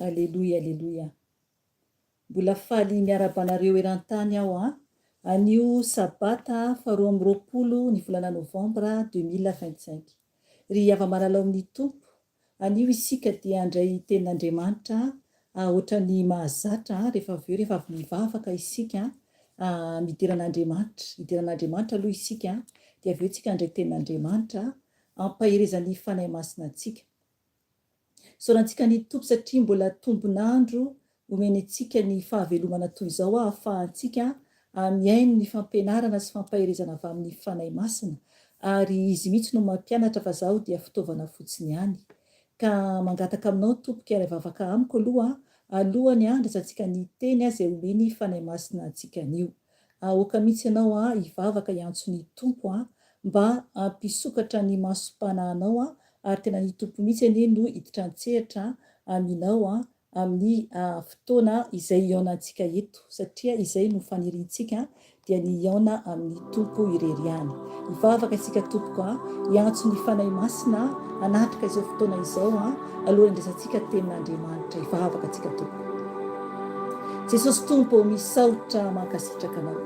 Aleloia aleloia. Mbola faly miarahaba anareo eran-tany aho an. Anio sabata faharoa 22 ny volana novambra 2025. Ry hava-malala ao amin'ny Tompo, anio isika dia handray tenin'Andriamanitra ohatran'ny mahazatra rehefa avy eo rehefa avy mivavaka isika midera an'Andriamanitra, hidera an'Andriamanitra aloha isika dia avy eo tsika handray tenin'Andriamanitra hampaherezan'ny Fanahy Masina antsika. Isaorantsika ny Tompo satria mbola tombon'andro omeny antsika ny fahavelomana toy izao ahafahantsika mihaino ny fampianarana sy fampaherezana avy amin'ny Fanahy Masina ary Izy mihitsy no mampianatra fa zaho dia fitaovana fotsiny ihany. Ka mangataka aminao Tompoko hiara-hivavaka amiko aloha alohany handraisantsika ny teny izay omeny Fanahy Masina antsika anio. Aoka mihitsy ianao hivavaka hiantso ny Tompo mba hampisokatra ny masom-panahinao ary tena ny Tompo mihitsy anie no hiditra an-tsehatra aminao amin'ny fotoana izay hihaonantsika eto satria izay no faniriantsika dia ny hihaona amin'ny Tompo irery ihany. Hivavaka isika tompoko hiantso ny Fanahy Masina hanatrika izao fotoana izao alohan'ny handraisantsika tenin'Andriamanitra. Hivavaka tsika tompoko. Jesosy Tompo ô misaotra mankasitraka Anao.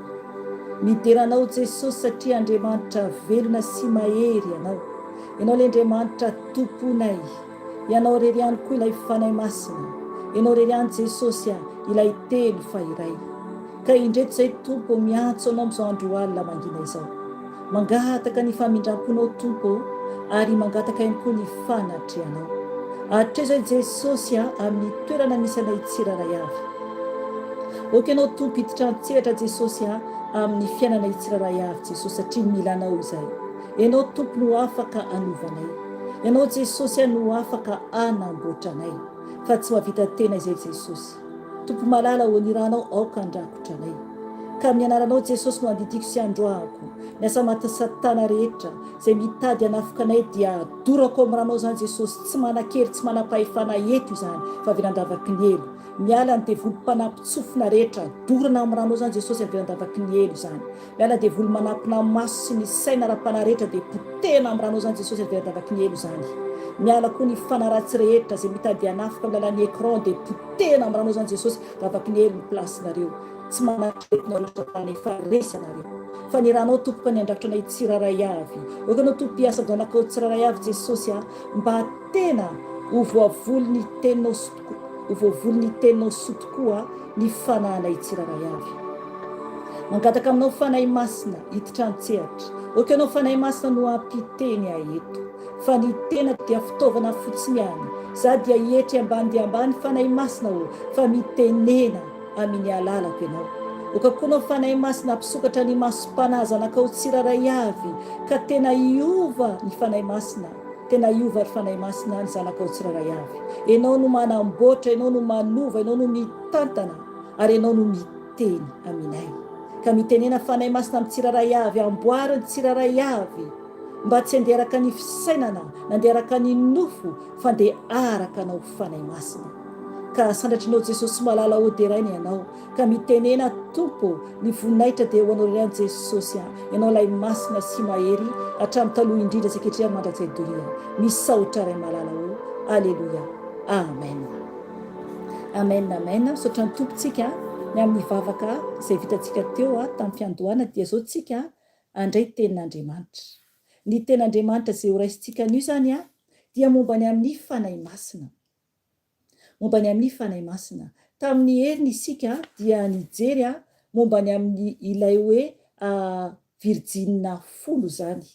Midera Anao Jesosy satria Andriamanitra velona sy mahery Ianao. Ianao ilay Andriamanitra Tomponay. Ianao irery ihany koa ilay Fanahy Masina. Ianao irery ihany Jesosy a, ilay Teny fa iray. Ka indreto izay Tompo ô miantso Anao amin'izao andro alina mangina izao. Mangataka ny famindram-ponao Tompo ô, ary mangataka ihany koa ny fanatrehanao. Hatrezo ahy Jesosy a amin'ny toerana misy anay tsirairay avy. Ok ianao Tompo hiditra an-tsehatra Jesosy a amin'ny fiainanay tsirairay avy Jesosy satria mila anao izahay. Ianao Tompo no afaka hanova anay. Ianao Jesosy a no afaka hanamboatra anay. Fa tsy mahavita tena izay Jesosy. Tompo malala ô ny ranao aoka handrakotra anay. Ka amin'ny anaranao Jesosy no andidiako sy androahako ny asa matin'i satana rehetra izay mitady hanafoka anay dia adorako amin'ny ranao izany Jesosy tsy manan-kery tsy manam-pahefana eto izany fa avela an-davaky ny helo miala ny devoly mpanampin-tsofina rehetra dorana amin'ny ranao izany Jesosy avela an-davaky ny helo izany miala devoly manampina maso sy ny saina ara-panahy rehetra dia potehina amin'ny ranao izany Jesosy avela an-davaky ny helo izany miala koa ny fanahy ratsy rehetra izay mitady hanafoka amin'ny alalan'ny écran dia potehina amin'ny ranao izany Jesosy davaky ny helo ny place nareo Tsy manakaiky nareo satana efa resy anareo. Fa ny ranao tompoko ny andraikitra anay tsirairay avy. Aoka anao Tompo hiasa am zanakao tsirairay avy Jesosy a mba tena ho voavoly ny teninao ho voavoly ny teninao soa tokoa ny fanahinay tsirairay avy. Mangataka aminao Fanahy Masina hiditra an-tsehatra. Aoka ianao Fanahy Masina no hampiteny ahy eto. Fa ny tenako dia fitaovana fotsiny ihany. Za dia hietry ambany dia ambany Fanahy Masina ô fa mitenena. Amin ny alalako ianao. Oka koa nao Fanahy Masina hampisokatra ny masom-panahy zanakao tsirairay avy ka tena hiova ny Fanahy Masina, tena hiova ry Fanahy Masina ny zanakao tsirairay avy. Ianao no manamboatra, Ianao no manova, Ianao no mitantana ary Ianao no miteny aminay. Ka mitenena Fanahy Masina amin'ny tsirairay avy, amboary ny tsirairay avy mba tsy handeha araka ny fisainana, na handeha araka ny nofo fa ndeha araka Anao Fanahy Masina. Ka asandratrinao Jesosy malala ô deraina Ianao ka mitenena Tompo ô ny voninahitra dia ho Anao irery ihany Jesosy a Ianao ilay Masina sy Mahery hatramin'ny taloha indrindra sy ankehitriny ary mandrakizay doria misaotra Ray malala ô Aleloia Amen Amen Amen misaotra ny Tompo tsika ny amin'ny vavaka izay vitantsika teo tamin'ny fiandohana dia zao tsika handray tenin'Andriamanitra ny tenin'Andriamanitra izay ho raisintsika anio izany dia momba ny amin'ny Fanahy Masina Momba ny amin'ny Fanahy Masina. Tamin'ny heriny isika dia nijery momba ny amin'ny ilay hoe virjinina folo izany.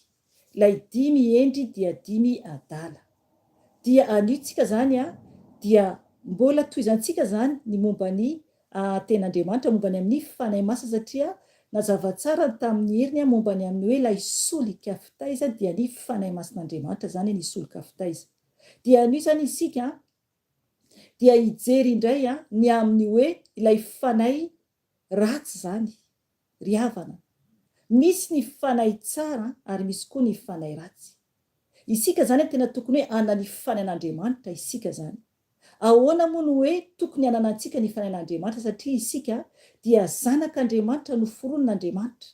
Ilay dimy hendry dia dimy adala. Dia anio tsika izany dia mbola tohizantsika izany ny momba ny Tenin'Andriamanitra momba ny amin'ny Fanahy Masina satria nazava tsara ny tamin'ny heriny momba ny amin'ny hoe ilay solika fitaiza dia ny Fanahy Masin'Andriamanitra izany ny solika fitaiza. Dia anio izany isika dia hijery indray ny amin'ny hoe ilay fanahy ratsy izany ry havana. Misy ny fanahy tsara ary misy koa ny fanahy ratsy. Isika izany tena tokony hoe hanana ny fanahin'Andriamanitra isika izany. Ahoana moa no hoe tokony hananantsika ny fanahin'Andriamanitra satria isika dia zanak'Andriamanitra noforonin'Andriamanitra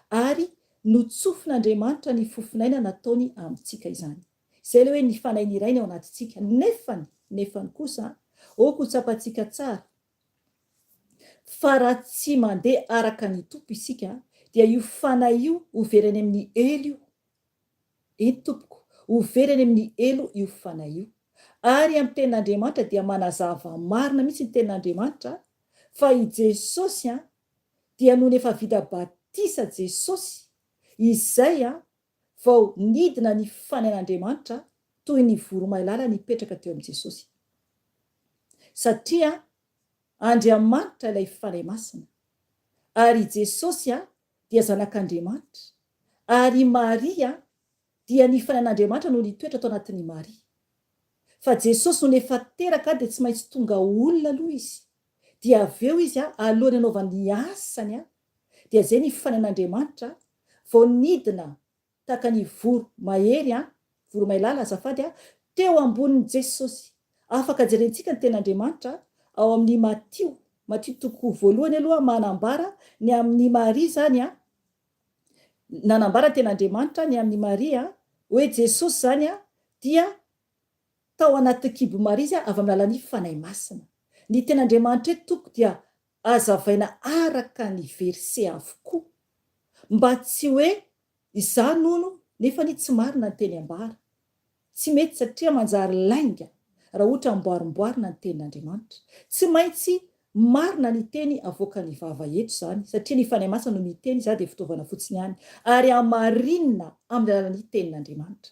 ary notsofin'Andriamanitra ny fofonaina nataony amintsika izany. Izay ilay hoe ny fanahy nirainy ao anatintsika. Nefany, nefany kosa, aoka ho tsapantsika tsara fa raha tsy mandeha araka ny Tompo isika dia io fanahy io ho very any amin'ny helo io. Eny tompoko, ho very any amin'ny helo io fanahy io. Ary amin'ny tenin'Andriamanitra dia manazava marina mihitsy ny tenin'Andriamanitra fa i Jesosy dia nony efa vita batisa Jesosy, izay vao nidina ny fanahin'Andriamanitra toy ny voromailala nipetraka teo amin'i Jesosy. Satria Andriamanitra ilay Fanahy Masina, ary i Jesosy dia Zanak'Andriamanitra, ary i Maria dia ny Fanahin'Andriamanitra no nitoetra tao anatin'i Maria. Fa Jesosy nony efa teraka dia tsy maintsy tonga olona aloha Izy, dia avy eo Izy alohan'ny hanaovany ny asany dia izay ny Fanahin'Andriamanitra vao nidina tahaka ny voro mahery an, voromailala azafady an, teo ambonin'i Jesosy. Afaka jerentsika ny tenin'Andriamanitra ao amin'ny Matio, Matio toko voalohany aloha manambara ny amin'i Maria izany an, nanambara ny tenin'Andriamanitra ny amin'i Maria hoe Jesosy izany an dia tao anaty kibon'i Maria izy avy amin'ny alalan'ny Fanahy Masina. Ny tenin'Andriamanitra eto tompoko dia Azavaina araka ny verset avokoa mba tsy hoe izany hono nefa anie tsy marina ny teny ambara. Tsy mety satria manjary lainga raha ohatra amboarimboarina ny tenin'Andriamanitra. Tsy maintsy marina ny teny avoakan'ny vava eto izany satria ny Fanahy Masina no miteny, izaho dia fitaovana fotsiny ihany ary hamarinina amin'ny alalan'ny tenin'Andriamanitra.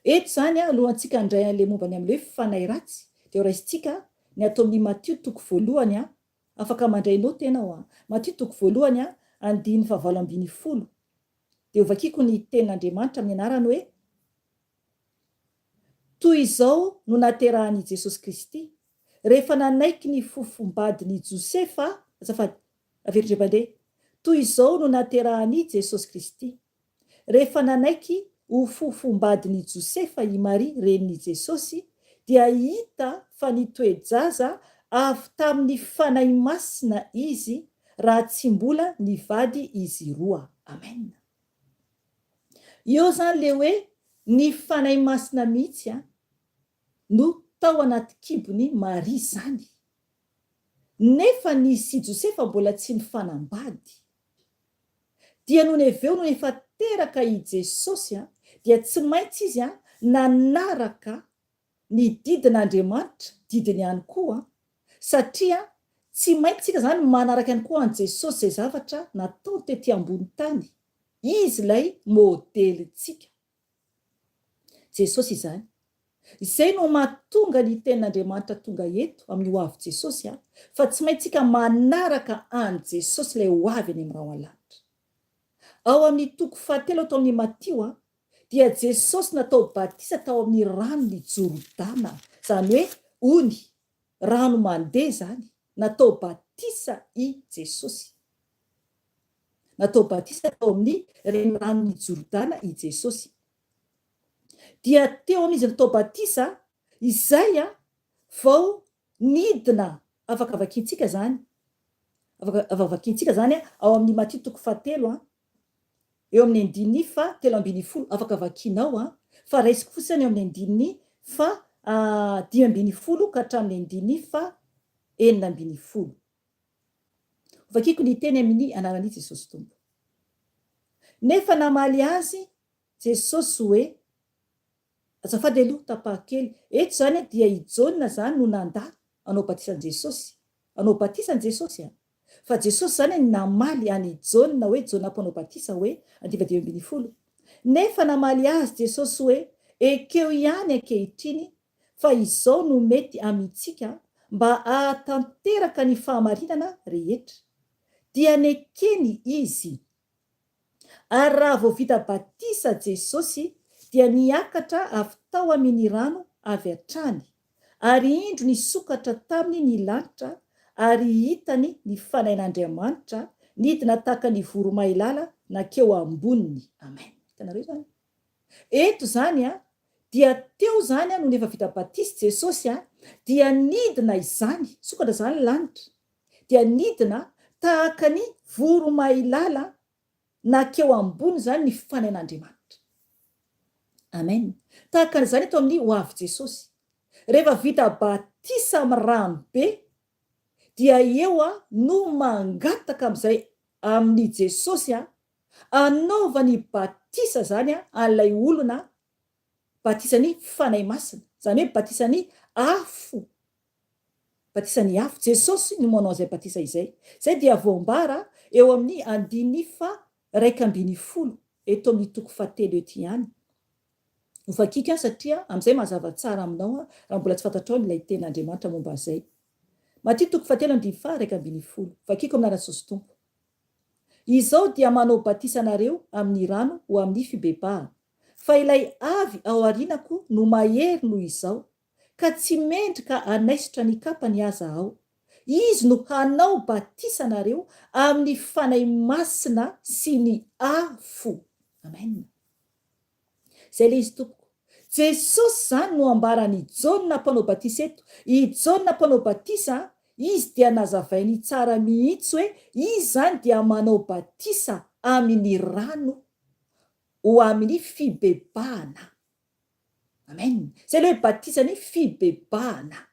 Eto izany, alohantsika handray an'ilay momba ny amin'ilay hoe fanahy ratsy, dia horaisintsika ny ato amin'ny Matio toko voalohany, afaka mandray naoty ianao an. Matio toko voalohany, andininy fahavalo ambin'ny folo. Dia hovakiko ny tenin'Andriamanitra amin'ny anarany hoe, Toy izao no naterahan' i Jesosy Kristy, rehefa nanaiky ny fofombadin' i Josefa, azafady, averiko indray mandeha, toy izao no naterahan' i Jesosy Kristy, rehefa nanaiky ho fofombadin' i Josefa i Maria renin' i Jesosy, dia hita fa nitoe-jaza avy tamin' ny Fanahy Masina izy raha tsy mbola nivady izy roa. Amen. Eo zany le hoe ny Fanahy Masina mihitsy an no tao anaty kibon'i Maria zany. Nefa ny izy sy Josefa mbola tsy nifanambady. Dia nony avy eo nony efa teraka i Jesosy an dia tsy maintsy izy an nanaraka ny didin'Andriamanitra, didiny ihany koa, satria tsy maintsy tsika izany manaraka ihany koa an'i Jesosy izay zavatra nataony tety ambony tany, Izy ilay modelintsika. Jesosy izany. Izay no mahatonga ny tenin'Andriamanitra tonga eto amin'ny ho avy Jesosy a, fa tsy maintsy tsika manaraka an'i Jesosy ilay ho avy any amin'ny rahona lanitra. Ao amin'ny toko fahatelo ato amin'ny Matio a, dia Jesosy natao batisa tao amin'ny ranon'i Jordana, izany hoe ony, rano mandeha izany, natao batisa i Jesosy. Natao batisa tao amin'ny reniranon'i Jordana i Jesosy. Dia teo amin'izy natao batisa izay vao nidina, afaka vakintsika izany, afaka vakintsika izany ao amin'ny Matio toko fahatelo, Eo amin'ny andininy faha 13, afaka vakianao an, fa raisiko fotsiny eo amin'ny andininy faha 15 ka hatramin'ny andininy faha 16. Hovakiko ny teny amin'ny anaran'i Jesosy Tompo. Nefa namaly azy Jesosy hoe, Azafady aloha, tapaho kely. Eto izany dia i Jaona izany no nandà hanao batisa an'i Jesosy. Hanao batisa an'i Jesosy an. Fa Jesosy izany namaly an'i Jaona hoe, Jaona mpanao batisa hoe, andiva 15. Nefa namaly azy Jesosy hoe, Ekeo ihany ankehitriny fa izao no mety amintsika mba hahatanteraka ny fahamarinana rehetra. Dia nekeny izy. Ary raha vao vita batisa Jesosy dia niakatra avy tao amin ny rano avy hatrany, ary indro nisokatra taminy ny lanitra ary hitany ny Fanahin'Andriamanitra nidina tahaka ny voromailala nankeo amboniny. Amen. Hitanareo izany? Eto izany an, dia teo izany an, nony efa vita batisa Jesosy an, dia nidina izany, nisokatra izany ny lanitra, dia nidina tahaka ny voromailala nankeo ambony izany ny fanahin'Andriamanitra. Amen. Tahaka an'izany eto amin'ny ho avy Jesosy. Rehefa vita batisa amin'ny rano be dia eo no mangataka amin'izay amin'i Jesosy anaovany batisa izany an'ilay olona batisan'ny Fanahy Masina, izany hoe batisan'ny afo. Batisan'ny afo. Jesosy no manao izay batisa izay. Izay dia voambara eo amin'ny andininy faha-11 eto amin'ny toko fahatelo eto ihany. Hovakiko ihany satria amin'izay mazava tsara aminao raha mbola tsy fantatrao ny ilay tenin'Andriamanitra momba an'izay. Matio toko fahatelo andininy faha-11. Vakiko amin'ny anaran'i Jesosy Tompo. Izao dia manao batisa anareo amin'ny rano ho amin'ny fibebahana. Fa ilay avy ao aorianako no mahery noho izao, ka tsy mendrika hanaisotra ny kapany aza aho. Izy no hanao batisa anareo amin'ny Fanahy Masina sy ny afo. Amen. Izay ilay izy tompoko. Jesosy izany no ambaran'i Jaona mpanao batisa eto. I Jaona mpanao batisa, izy dia nazavainy tsara mihitsy hoe izy izany dia manao batisa amin'ny rano ho amin'ny fibebahana. Amen. Zay le hoe batisan'ny fibebahana.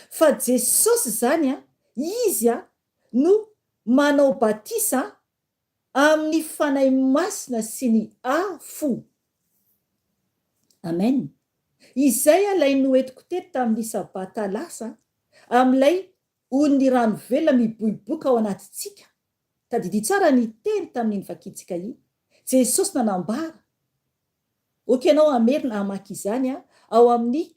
Fa Jesosy zany an, Izy an no manao batisa amin'ny Fanahy Masina sy ny afo. Amen. Izay ilay noentiko teto tamin'ny sabata lasa, amin'ilay onin'ny rano velona miboiboika ao anatintsika. Tadidio tsara ny teny tamin'iny vakintsika iny. Jesosy nanambara. Ok ianao hamerina hamaky izany ao amin'ny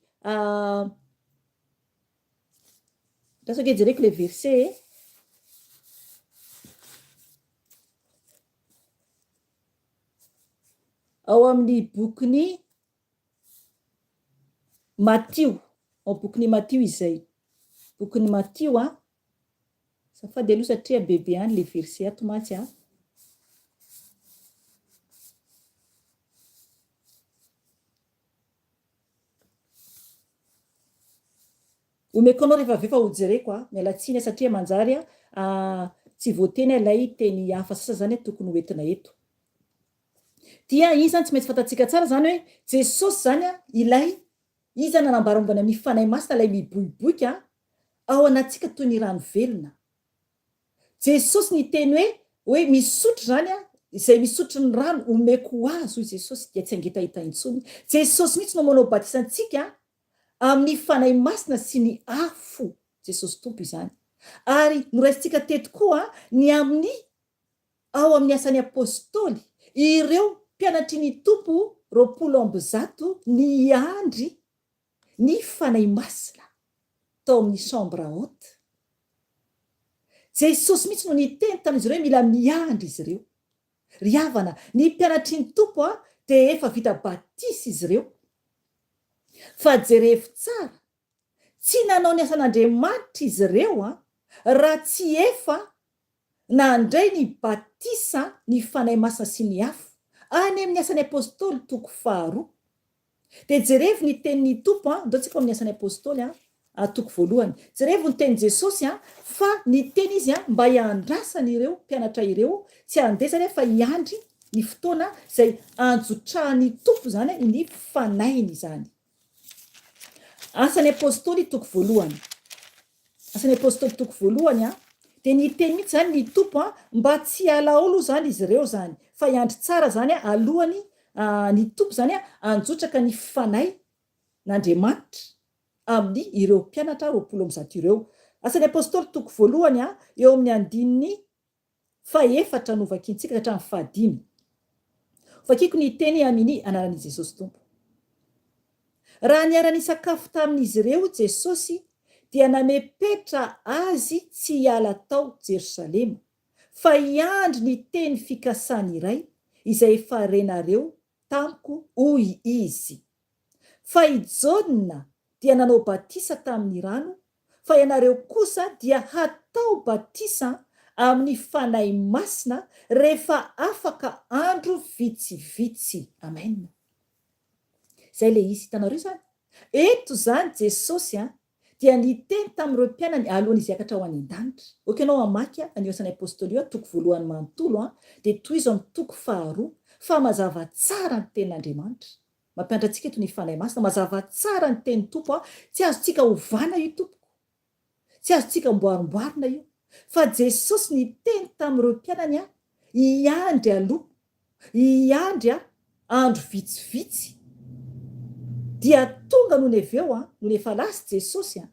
Andraso ange jereko ilay verset e. Ao amin'ny bokin'i Matio, ao bokin'i Matio izay. Bokin'i Matio a. Azafady aloha satria bebe any le verset ato mantsy a. Omeko anao rehefa avy eo fa hojereko a. Miala tsiny satria manjary a tsy voateny ilay teny hafa sasa zany tokony ho entina eto. Dia iny zany tsy maintsy fantatsika tsara zany hoe Jesosy zany ilay Iza nanambara momba ny Fanahy Masina ilay miboiboika ao anatintsika toy ny rano velona. Jesosy niteny hoe hoe misotro izany aho, izay misotro ny rano omeko ho azy hoy Jesosy dia tsy hangetaheta intsony. Jesosy mihitsy no manao batisa antsika amin'ny Fanahy Masina sy ny afo. Jesosy Tompo izany. Ary noraisintsika teto koa ny amin'ny ao amin'ny Asan'ny Apostoly, ireo mpianatry ny Tompo 120 niandry ny Fanahy Masina tao amin'ny chambre haute. Jesosy mihitsy no niteny tamin'izy ireo hoe mila miandry izy ireo. Ry havana, ny mpianatry ny Tompo dia efa vita batisa izy ireo. Fa jerevo tsara, tsy nanao ny asan'Andriamanitra izy ireo raha tsy efa nandray ny batisa ny Fanahy Masina sy ny afo, any amin'ny Asan'ny Apostoly toko faharoa. Dia jerevo ny tenin'ny Tompo an, ndao tsika ao amin'ny Asan'ny Apostoly an, toko voalohany. Jerevo ny tenin'i Jesosy an, fa niteny Izy an, mba hiandrasany ireo mpianatra ireo, tsy handeha izany an, fa hiandry ny fotoana izay hanjotrahan'ny Tompo izany ny Fanahiny izany. Asan'ny Apostoly toko voalohany. Asan'ny Apostoly toko voalohany a, dia niteny mihitsy izany ny Tompo a, mba tsy hiala ao aloha izany izy ireo izany, fa hiandry tsara izany a, alohany ny Tompo izany a, hanjotraka ny Fanahy n'Andriamanitra amin'ny ireo mpianatra 120 ireo. Asan'ny Apostoly toko voalohany a, eo amin'ny andininy Fahefatra no vakintsika ka hatramin'ny fahadimy. Vakiko ny teny amin' anaran' i Jesosy Tompo. Raha niara-nisakafo tamin' izy ireo Jesosy dia namepetra azy tsy hiala tao Jerosalema, fa hiandry ny teny fikasan' iray izay efa renareo tamiko hoy Izy. Fa i Jaona dia nanao batisa tamin'ny rano, fa ianareo kosa dia hatao batisa amin'ny Fanahy Masina rehefa afaka andro vitsivitsy. Amen. Izay ilay izy. Hitanareo izany? Eto izany Jesosy an, dia niteny tamin'ireo mpianany alohan'izy hiakatra ho any an-danitra. Ok ianao hamaky an'io Asan'ny Apostoly io, toko voalohany manontolo an, dia tohizo amin'ny toko faharoa, fa mazava tsara ny tenin'Andriamanitra. Mampianatra antsika eto ny Fanahy Masina, mazava tsara ny tenin'ny Tompo an, tsy azontsika ovana io tompoko, tsy azontsika amboarimboarina io, fa Jesosy niteny tamin'ireo mpianany an, hiandry aloha, hiandry an, andro vitsivitsy, dia tonga nony avy eo an, nony efa lasa Jesosy an,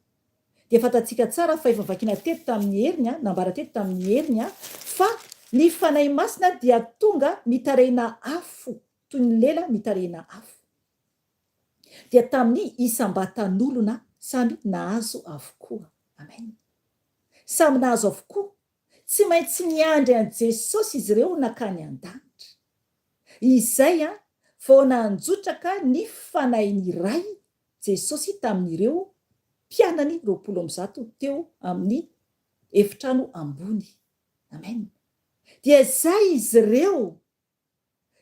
dia fantatsika tsara fa efa vakina teto tamin'ny heriny an, nambara teto tamin'ny heriny an, fa ny Fanahy Masina dia tonga mitarehina afo toy ny lela mitarihina afo, dia tamin'ny isam-batan'olona samy nahazo avokoa. Amen. Samy nahazo avokoa. Tsy maintsy niandry an'i Jesosy izy ireo nankany an-danitra. Izay vao nanjotraka ny Fanahin'ny Ray Jesosy tamin'ireo mpianany 120 teo amin'ny efitrano ambony. Amen. Dia izay izy ireo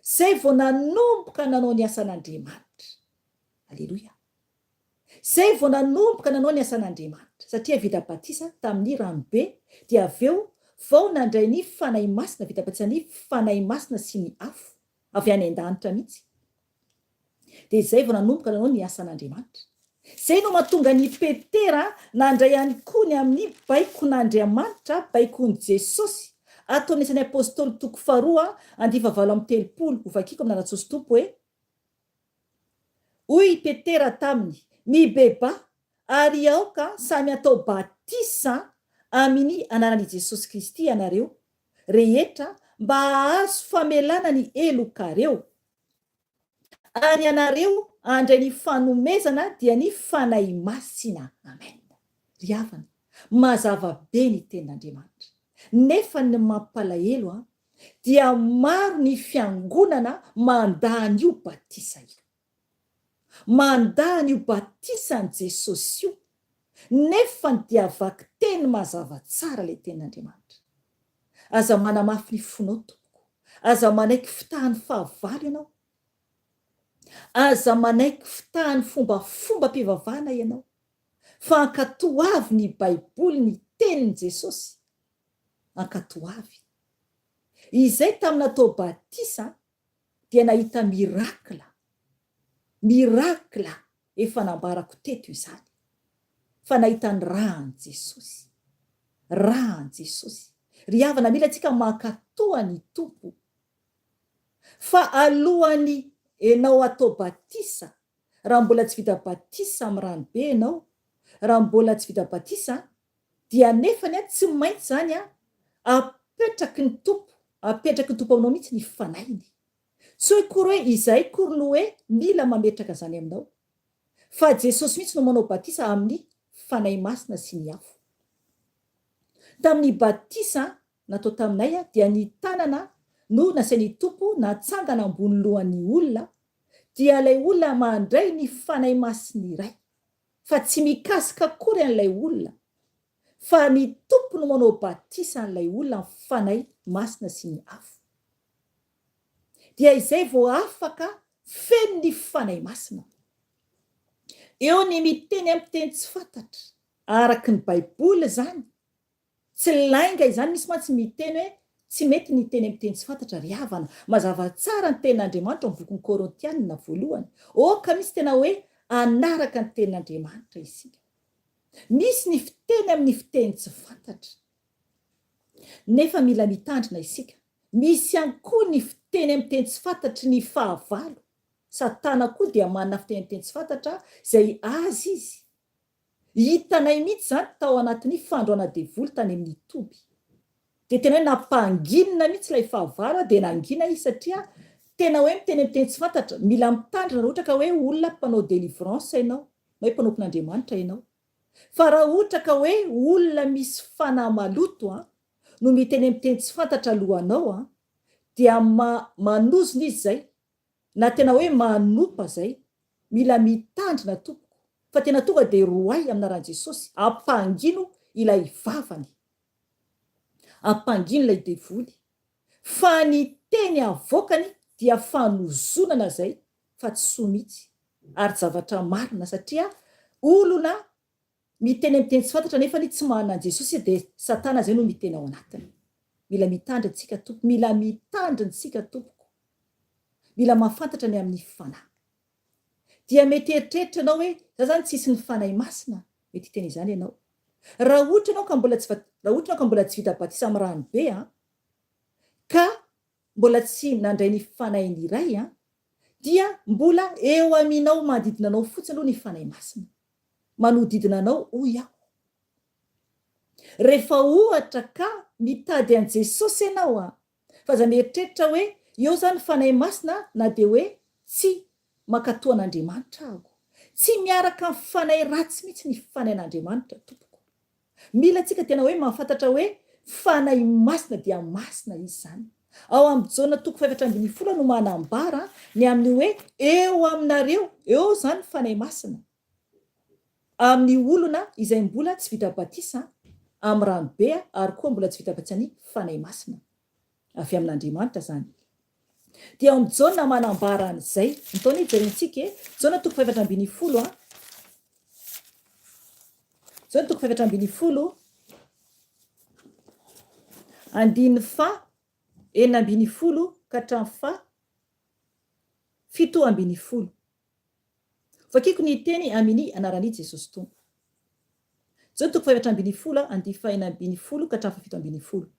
Zay vao nanomboka nanao ny asan'Andriamanitra. Aleloia. Zay vao nanomboka nanao ny asan'Andriamanitra. Satria vita batisa tamin'ny ranobe, dia avy eo vao nandray ny Fanahy Masina, vita batisan'ny Fanahy Masina sy ny afo, avy any an-danitra mihitsy. Dia izay vao nanomboka nanao ny asan'Andriamanitra. Izay no mahatonga an'i Petera nandray ihany koa ny amin'ny baikon'Andriamanitra, baikon'i Jesosy, ato amin'ny Asan'ny Apostoly toko faharoa andiva 38, hovakiko amin'ny anaran-Jesosy Tompo hoe, Hoy i Petera taminy, Mibebaha, ary aoka samy hatao batisa amin'ny anaran'i Jesosy Kristy ianareo rehetra mba hahazo famelana ny helokareo. Ary ianareo handray ny fanomezana dia ny Fanahy Masina. Amen. Ry havana, mazava be ny tenin'Andriamanitra. Nefa ny mampalahelo an, dia maro ny fiangonana mandà an'io batisa io. Mandà an'io batisan'i Jesosy io, nefany dia vakiteny mazava tsara ilay tenin'Andriamanitra. Aza manamafy ny fonao tompoko. Aza manaiky fitahan'ny fahavalo ianao. Aza manaiky fitahan'ny fombafombam-pivavahana ianao. Fa ankatoavy ny Baiboly ny tenin'i Jesosy. Ankatoavy. Izay tamin'ny natao batisa dia nahita miracle. Miracle efa nambarako teto izany. Fa nahita ny rà an'i Jesosy. Rà an'i Jesosy. Ry havana mila tsika mankatoa ny Tompo. Fa alohan'ny enao atao batisa, raha mbola tsy vita batisa amin'ny rano be enao, raha mbola tsy vita batisa dia nefany an tsy maintsy zany an apetraky ny Tompo, apetraky ny Tompo aminao mihitsy ny Fanahiny. Tsy hoe akory hoe izahay akory no hoe mila mametraka izany aminao. Fa Jesosy mihitsy no manao batisa amin'ny Fanahy Masina sy ny afo. Tamin'ny batisa natao taminay dia ny tanana no nasain'ny Tompo natsangana ambony lohan'ny olona dia ilay olona mandray ny Fanahy Masina iray. Fa tsy mikasika akory an'ilay olona fa ny Tompo no manao batisa an'ilay olona amin'ny Fanahy Masina sy ny afo. Dia izay vao afaka feno ny Fanahy Masina. Eo ny miteny amin'ny teny tsy fantatra, araka ny Baiboly izany, tsy lainga izany, misy mantsy miteny hoe tsy mety ny hiteny amin'ny teny tsy fantatra ry havana, mazava tsara ny tenin'Andriamanitra ao amin'ny bokin'ny Korintianina voalohany, aoka mihitsy tena hoe hanaraka ny tenin'Andriamanitra isika. Misy ny fiteny amin'ny fiteny tsy fantatra. Nefa mila mitandrina isika. Misy ihany koa ny fiteny amin'ny teny tsy fantatry ny fahavalo. Satana koa dia manana fiteny amin'ny teny tsy fantatra izay azy izy. Hitanay mihitsy izany tao anatin'ny fandroana devoly tany amin'ny toby. Dia tena hoe nampanginina mihitsy ilay fahavalo dia nangina izy satria tena hoe miteny amin'ny teny tsy fantatra. Mila mitandrina raha ohatra ka hoe olona mpanao délivrance ianao na hoe mpanompon'Andriamanitra ianao. Fa raha ohatra ka hoe olona misy fanahy maloto an, no miteny amin'ny teny tsy fantatra alohanao an, dia ma manozona izy zay, na tena hoe manopa zay, mila mitandrina tompoko, fa tena tonga dia roay amin'ny anaran'i Jesosy, ampangino ilay vavany, ampangino ilay devoly, fa ny teny avoakany dia fanozonana zay fa tsy soa mihitsy ary zavatra marina satria olona miteny amin'ny teny tsy fantatra nefa ny tsy manana an'i Jesosy dia satana zay no miteny ao anatiny. Mila mitandrina tsika tompoko, mila mitandrina tsika tompoko. Mila mahafantatra ny amin'ny fanahy. Dia mety eritreritra ianao hoe za zany tsisy ny fanahy masina, mety hiteny izany ianao. Raha ohatra ianao ka mbola tsy raha ohatra ianao ka mbola tsy vita batisa amin'ny rano be an, ka mbola tsy nandray ny fanahin'ny Ray an, dia mbola eo aminao manodidina anao fotsiny aloha ny Fanahy Masina. Manodidina anao hoy aho. Rehefa ohatra ka mitady an'i Jesosy ianao an, fa aza mieritreritra hoe eo izany Fanahy Masina na dia hoe tsy mankatò an'Andriamanitra aho. Tsy miaraka amin'ny fanahy ratsy mihitsy ny Fanahin'Andriamanitra tompoko. Mila tsika tena hoe mahafantatra hoe Fanahy Masina dia masina Izy izany. Ao amin'ny Jaona toko faha-14 no manambara ny amin'ny hoe eo aminareo, eo izany ny Fanahy Masina, amin'ny olona izay mbola tsy vita batisa amin'ny rano be ary koa mbola tsy vita batisan'ny Fanahy Masina. Avy amin'Andriamanitra izany. Dia ao amin'i Jaona manambara an'izay. Ny taona hijerentsika e. Jaona toko faha-14 a. Jaona toko faha-14, andininy faha 16 ka hatramin'ny faha 17. Vakiko ny teny amini anaran'i Jesosy Tompo. Jaona toko faha-14, andininy faha 16 ka hatramin'ny faha 17.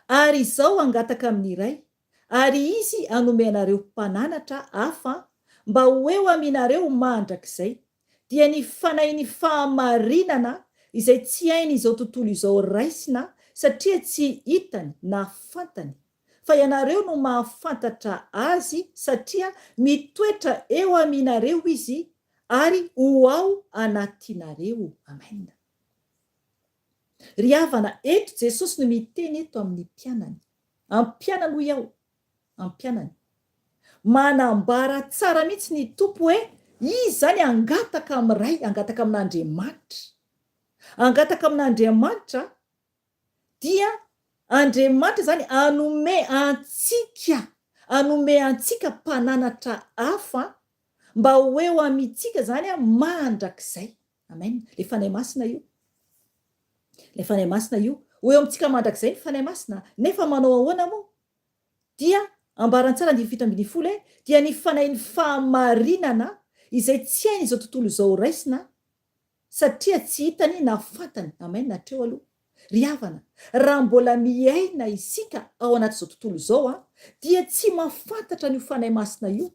Ary izao hangataka amin'ny Ray, ary Izy hanome anareo Mpananatra hafa mba ho eo aminareo mandrakizay, dia ny Fanahin'ny fahamarinana izay tsy hain'izao tontolo izao raisina satria tsy hitany na fantany. Fa ianareo no mahafantatra Azy, satria mitoetra eo aminareo Izy ary ho ao anatinareo. Amen. Ry havana, eto Jesosy no miteny eto amin'ny mpianany. Amin'ny mpianany hoy aho, amin'ny mpianany. Manambara tsara mihitsy ny Tompo hoe Izy izany hangataka amin'ny Ray, hangataka amin'Andriamanitra. Hangataka amin'Andriamanitra dia Andriamanitra izany hanome antsika, hanome antsika mpananatra hafa mba ho eo amintsika izany mandrakizay. Amen. Ilay Fanahy Masina io. Ilay Fanahy Masina io. Ho eo amintsika mandrakizay ny Fanahy Masina. Nefa manao ahoana moa? Dia ambarany tsara andininy 17 hoe, dia ny Fanahin'ny fahamarinana izay tsy hain'izao tontolo izao raisina satria tsy hitany na fantany. Amen. Hatreo aloha. Ry havana, raha mbola miaina isika ao anatin'izao tontolo izao dia tsy mahafantatra an'io Fanahy Masina io.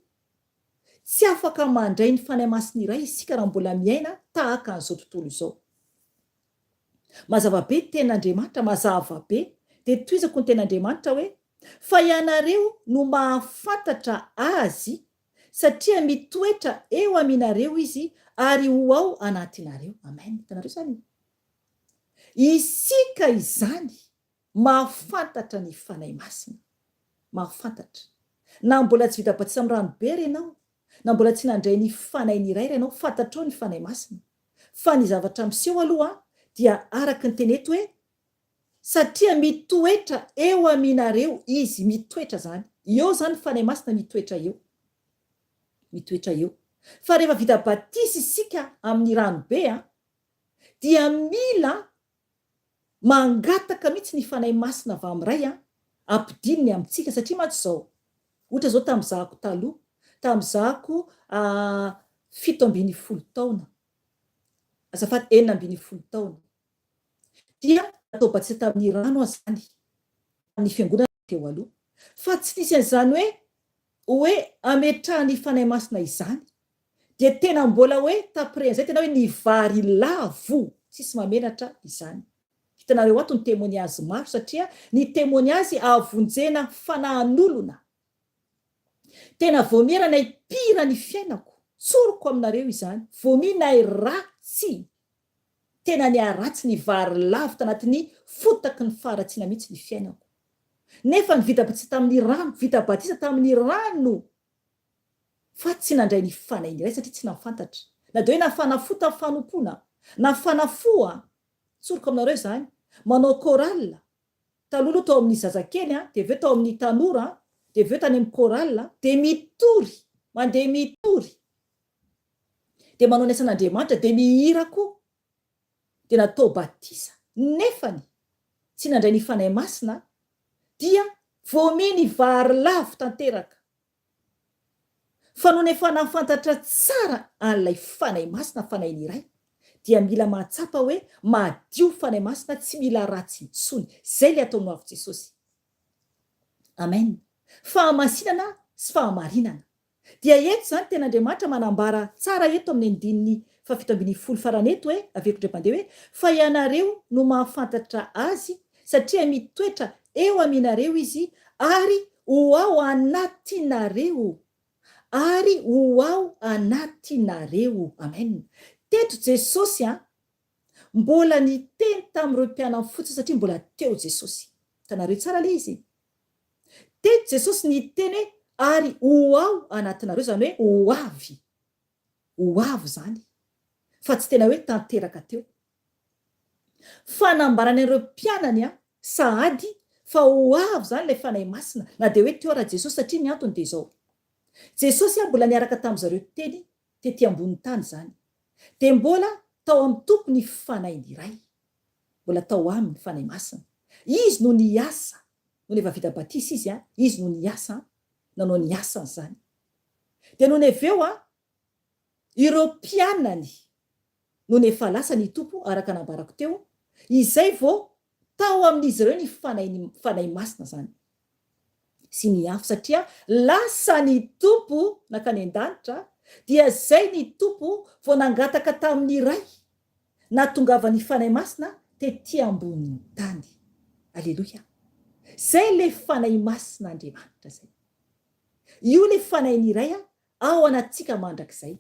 Tsy afaka mandray ny Fanahy Masina iray isika raha mbola miaina tahaka an'izao tontolo izao. Mazava be ny tenin'Andriamanitra, mazava be. Dia tohizako ny tenin'Andriamanitra hoe, Fa ianareo no mahafantatra Azy, satria mitoetra eo aminareo Izy ary ho ao anatinareo. Amen. Hitanareo izany? Isika izany mahafantatra ny Fanahy Masina. Mahafantatra. Na mbola tsy vita batisa amin'ny rano be ary ianao, na mbola tsy nandray ny Fanahin'ny Ray ary ianao, fantatrao ny Fanahy Masina. Fa ny zavatra miseho aloha dia araka ny teny eto hoe, satria mitoetra eo aminareo Izy, mitoetra izany. Eo izany ny Fanahy Masina mitoetra eo. Mitoetra eo. Fa rehefa vita batisa isika amin'ny rano be, dia mila Mangataka mihitsy ny Fanahy Masina avy amin'ny Ray an, ampidininy amintsika satria mantsy izao, ohatra izao tamin'izahako taloha, tamin'izahako 17 taona, azafady 16 taona, dia natao batisa tamin'ny rano aho izany, tamin'ny fiangonana teo aloha, fa tsy nisy an'izany hoe hoe ametrahan'ny Fanahy Masina izany, dia tena mbola hoe tapirehan'izay tena hoe nivary lavo tsisy mamenatra izany. Hitanareo ato ny temoniazy maro satria ny temoniazy ahavonjena fanahan'olona. Tena voamiera nay pire ny fiainako, tsoriko aminareo izany, vomi nay ratsy, tena niharatsy nivary lavo tanatin'ny fotaky ny faharatsiana mihitsy ny fiainako. Nefa ny vita batisa tamin'ny rano, vita batisa tamin'ny rano fa tsy nandray ny fanahy iray satria tsy nahafantatra. Na dia hoe nafana fo tamin'ny fanompoana, nafana fo an! Tsoriko aminareo izany, manao chorale, taloha aloha tao amin'ny zazakely an, dia avy eo tao amin'ny tanora an, dia avy eo tany amin'ny chorale, dia mitory, mandeha mitory, dia manao ny asan'Andriamanitra, dia mihira koa, dia natao batisa, nefany tsy nandray ny Fanahy Masina, dia vomi ny vary lavo tanteraka. Fa nony efa nahafantatra tsara an'ilay Fanahy Masina, Fanahin'ny Ray, dia mila mahatsapa hoe madio Fanahy Masina tsy mila ratsy intsony. Izay ilay ataon'ny ho avy Jesosy. Amen. Fahamasinana sy fahamarinana. Dia eto izany tena Andriamanitra manambara tsara eto amin'ny andininy faha-17 farany eto hoe, averiko indray mandeha hoe, fa ianareo no mahafantatra Azy satria mitoetra eo aminareo Izy ary ho ao anatinareo, ary ho ao anatinareo. Amen. Teto Jesosy an, mbola niteny tamin'ireo mpianany fotsiny satria mbola teo Jesosy. Hitanareo tsara ilay izy? Teto Jesosy niteny hoe ary ho ao anatinareo, izany hoe ho avy. Ho avy izany. Fa tsy tena hoe tanteraka teo. Fanambarany an'ireo mpianany sahady fa ho avy izany ilay Fanahy Masina, na dia hoe teo ara Jesosy, satria ny antony dia izao, Jesosy mbola niaraka tamin-dry zareo teny tety ambonin'ny tany izany, dia mbola tao amin'ny Tompo ny Fanahiny iray, mbola tao aminy ny Fanahy Masina, Izy no niasa, nony efa vita batisa Izy, Izy no niasa, nanao ny asany izany. Dia nony avy eo ireo mpianany nony efa lasa ny Tompo araka nambarako teo, izay vao tao amin'izy ireo ny Fanahy Fanahy Masina izany sy ny afo satria lasa ny Tompo nankany an-danitra dia izay ny Tompo vao nangataka tamin'ny Ray nahatongavan'ny Fanahy Masina tety ambonin'ny tany. Aleloia! Izay ilay Fanahy Masin'Andriamanitra izay. Io ilay Fanahin'ny Ray ao anatintsika mandrakizay,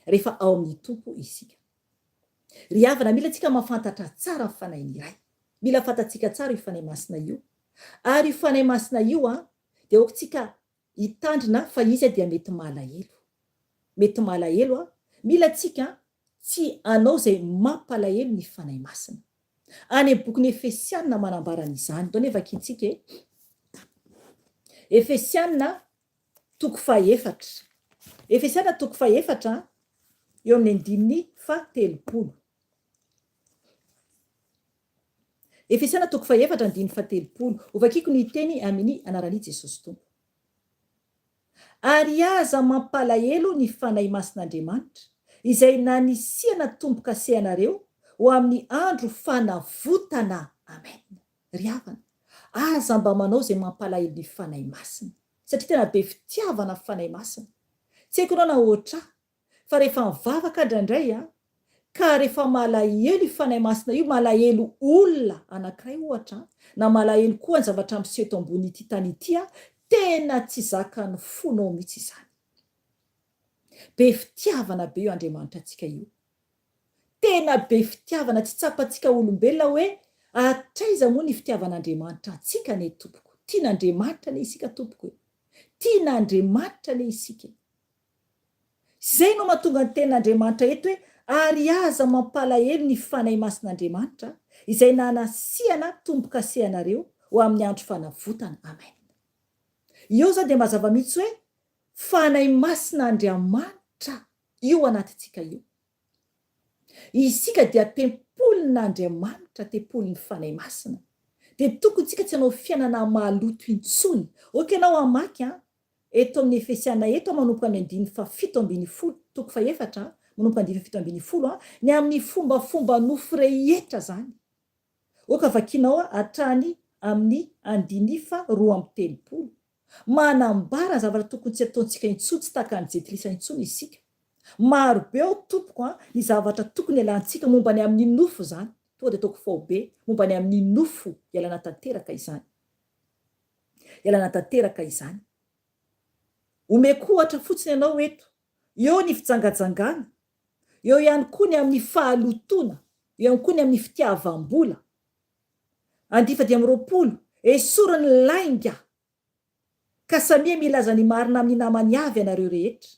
rehefa ao amin'ny Tompo isika. Ry havana, mila tsika mahafantatra tsara ny Fanahin'ny Ray. Mila fantatsika tsara io Fanahy Masina io. Ary io Fanahy Masina io dia aoka tsika hitandrina fa izy dia mety malahelo. Mety malahelo, mila tsika tsy hanao izay mampalahelo ny Fanahy Masina. Any amin'ny bokin'ny Efesiana manambara an'izany. Ndao anie vakintsika e. Efesiana toko fahefatra. Efesiana toko fahefatra eo amin'ny andininy fahatelopolo. Efesiana toko fahefatra andininy fahatelopolo. Hovakiko ny teny amin'ny anaran'i Jesosy Tompo. Ary aza mampalahelo ny Fanahy Masin'Andriamanitra, izay nanisiana tombo-kase anareo ho amin'ny andro fanavotana. Amen. Ry havana, aza mba manao izay mampalahelo ny Fanahy Masina, satria tena be fitiavana ny Fanahy Masina. Tsy haiko ianao na ohatr'ahy, fa rehefa mivavaka indraindray aho, ka rehefa malahelo io Fanahy Masina io, malahelo olona anankiray ohatra, na malahelo koa ny zavatra miseho eto ambonin'ity tany ity aho, tena tsy zakan'ny fonao mihitsy izany. Be fitiavana be io Andriamanitra antsika io. Tena be fitiavana, tsy tsapantsika olombelona hoe hatraiza moa ny fitiavan'Andriamanitra antsika anie tompoko. Tian'Andriamanitra anie isika tompoko e. Tian'Andriamanitra anie isika e. Izay no mahatonga ny tenin'Andriamanitra eto hoe ary aza mampalahelo ny Fanahy Masin'Andriamanitra izay nanasiana tombo-kase anareo ho amin'ny andro fanavotana. Amen. Eo izany dia mazava mihitsy hoe Fanahy Masin'Andriamanitra io anatintsika io. Isika dia tempolin'Andriamanitra, tempolin'ny Fanahy Masina. Dia tokony tsika tsy hanao fiainana maloto intsony. Ok ianao hamaky an, eto amin'ny Efesiana eto manomboka amin'ny andininy faha 17, toko fahefatra, manomboka andininy faha 17 an, ny amin'ny fombafomba nofo rehetra zany. Ok vakinao hatrany amin'ny andininy faha 32. Manambara ny zavatra tokony tsy ataontsika intsony, tsy tahaka an'i Jentilisa intsony isika. Maro be ao tompoko a, ny zavatra tokony hialantsika momba ny amin'ny nofo izany. Tonga dia ataoko faobe, momba ny amin'ny nofo, hialana tanteraka izany. Hialana tanteraka izany. Omeko ohatra fotsiny ianao eto, eo ny fijangajangana, eo ihany koa ny amin'ny fahalotoana, eo ihany koa ny amin'ny fitiavam-bola. Andiany faha-25, Esory ny lainga, ka samia milaza ny marina amin'ny namany avy ianareo rehetra.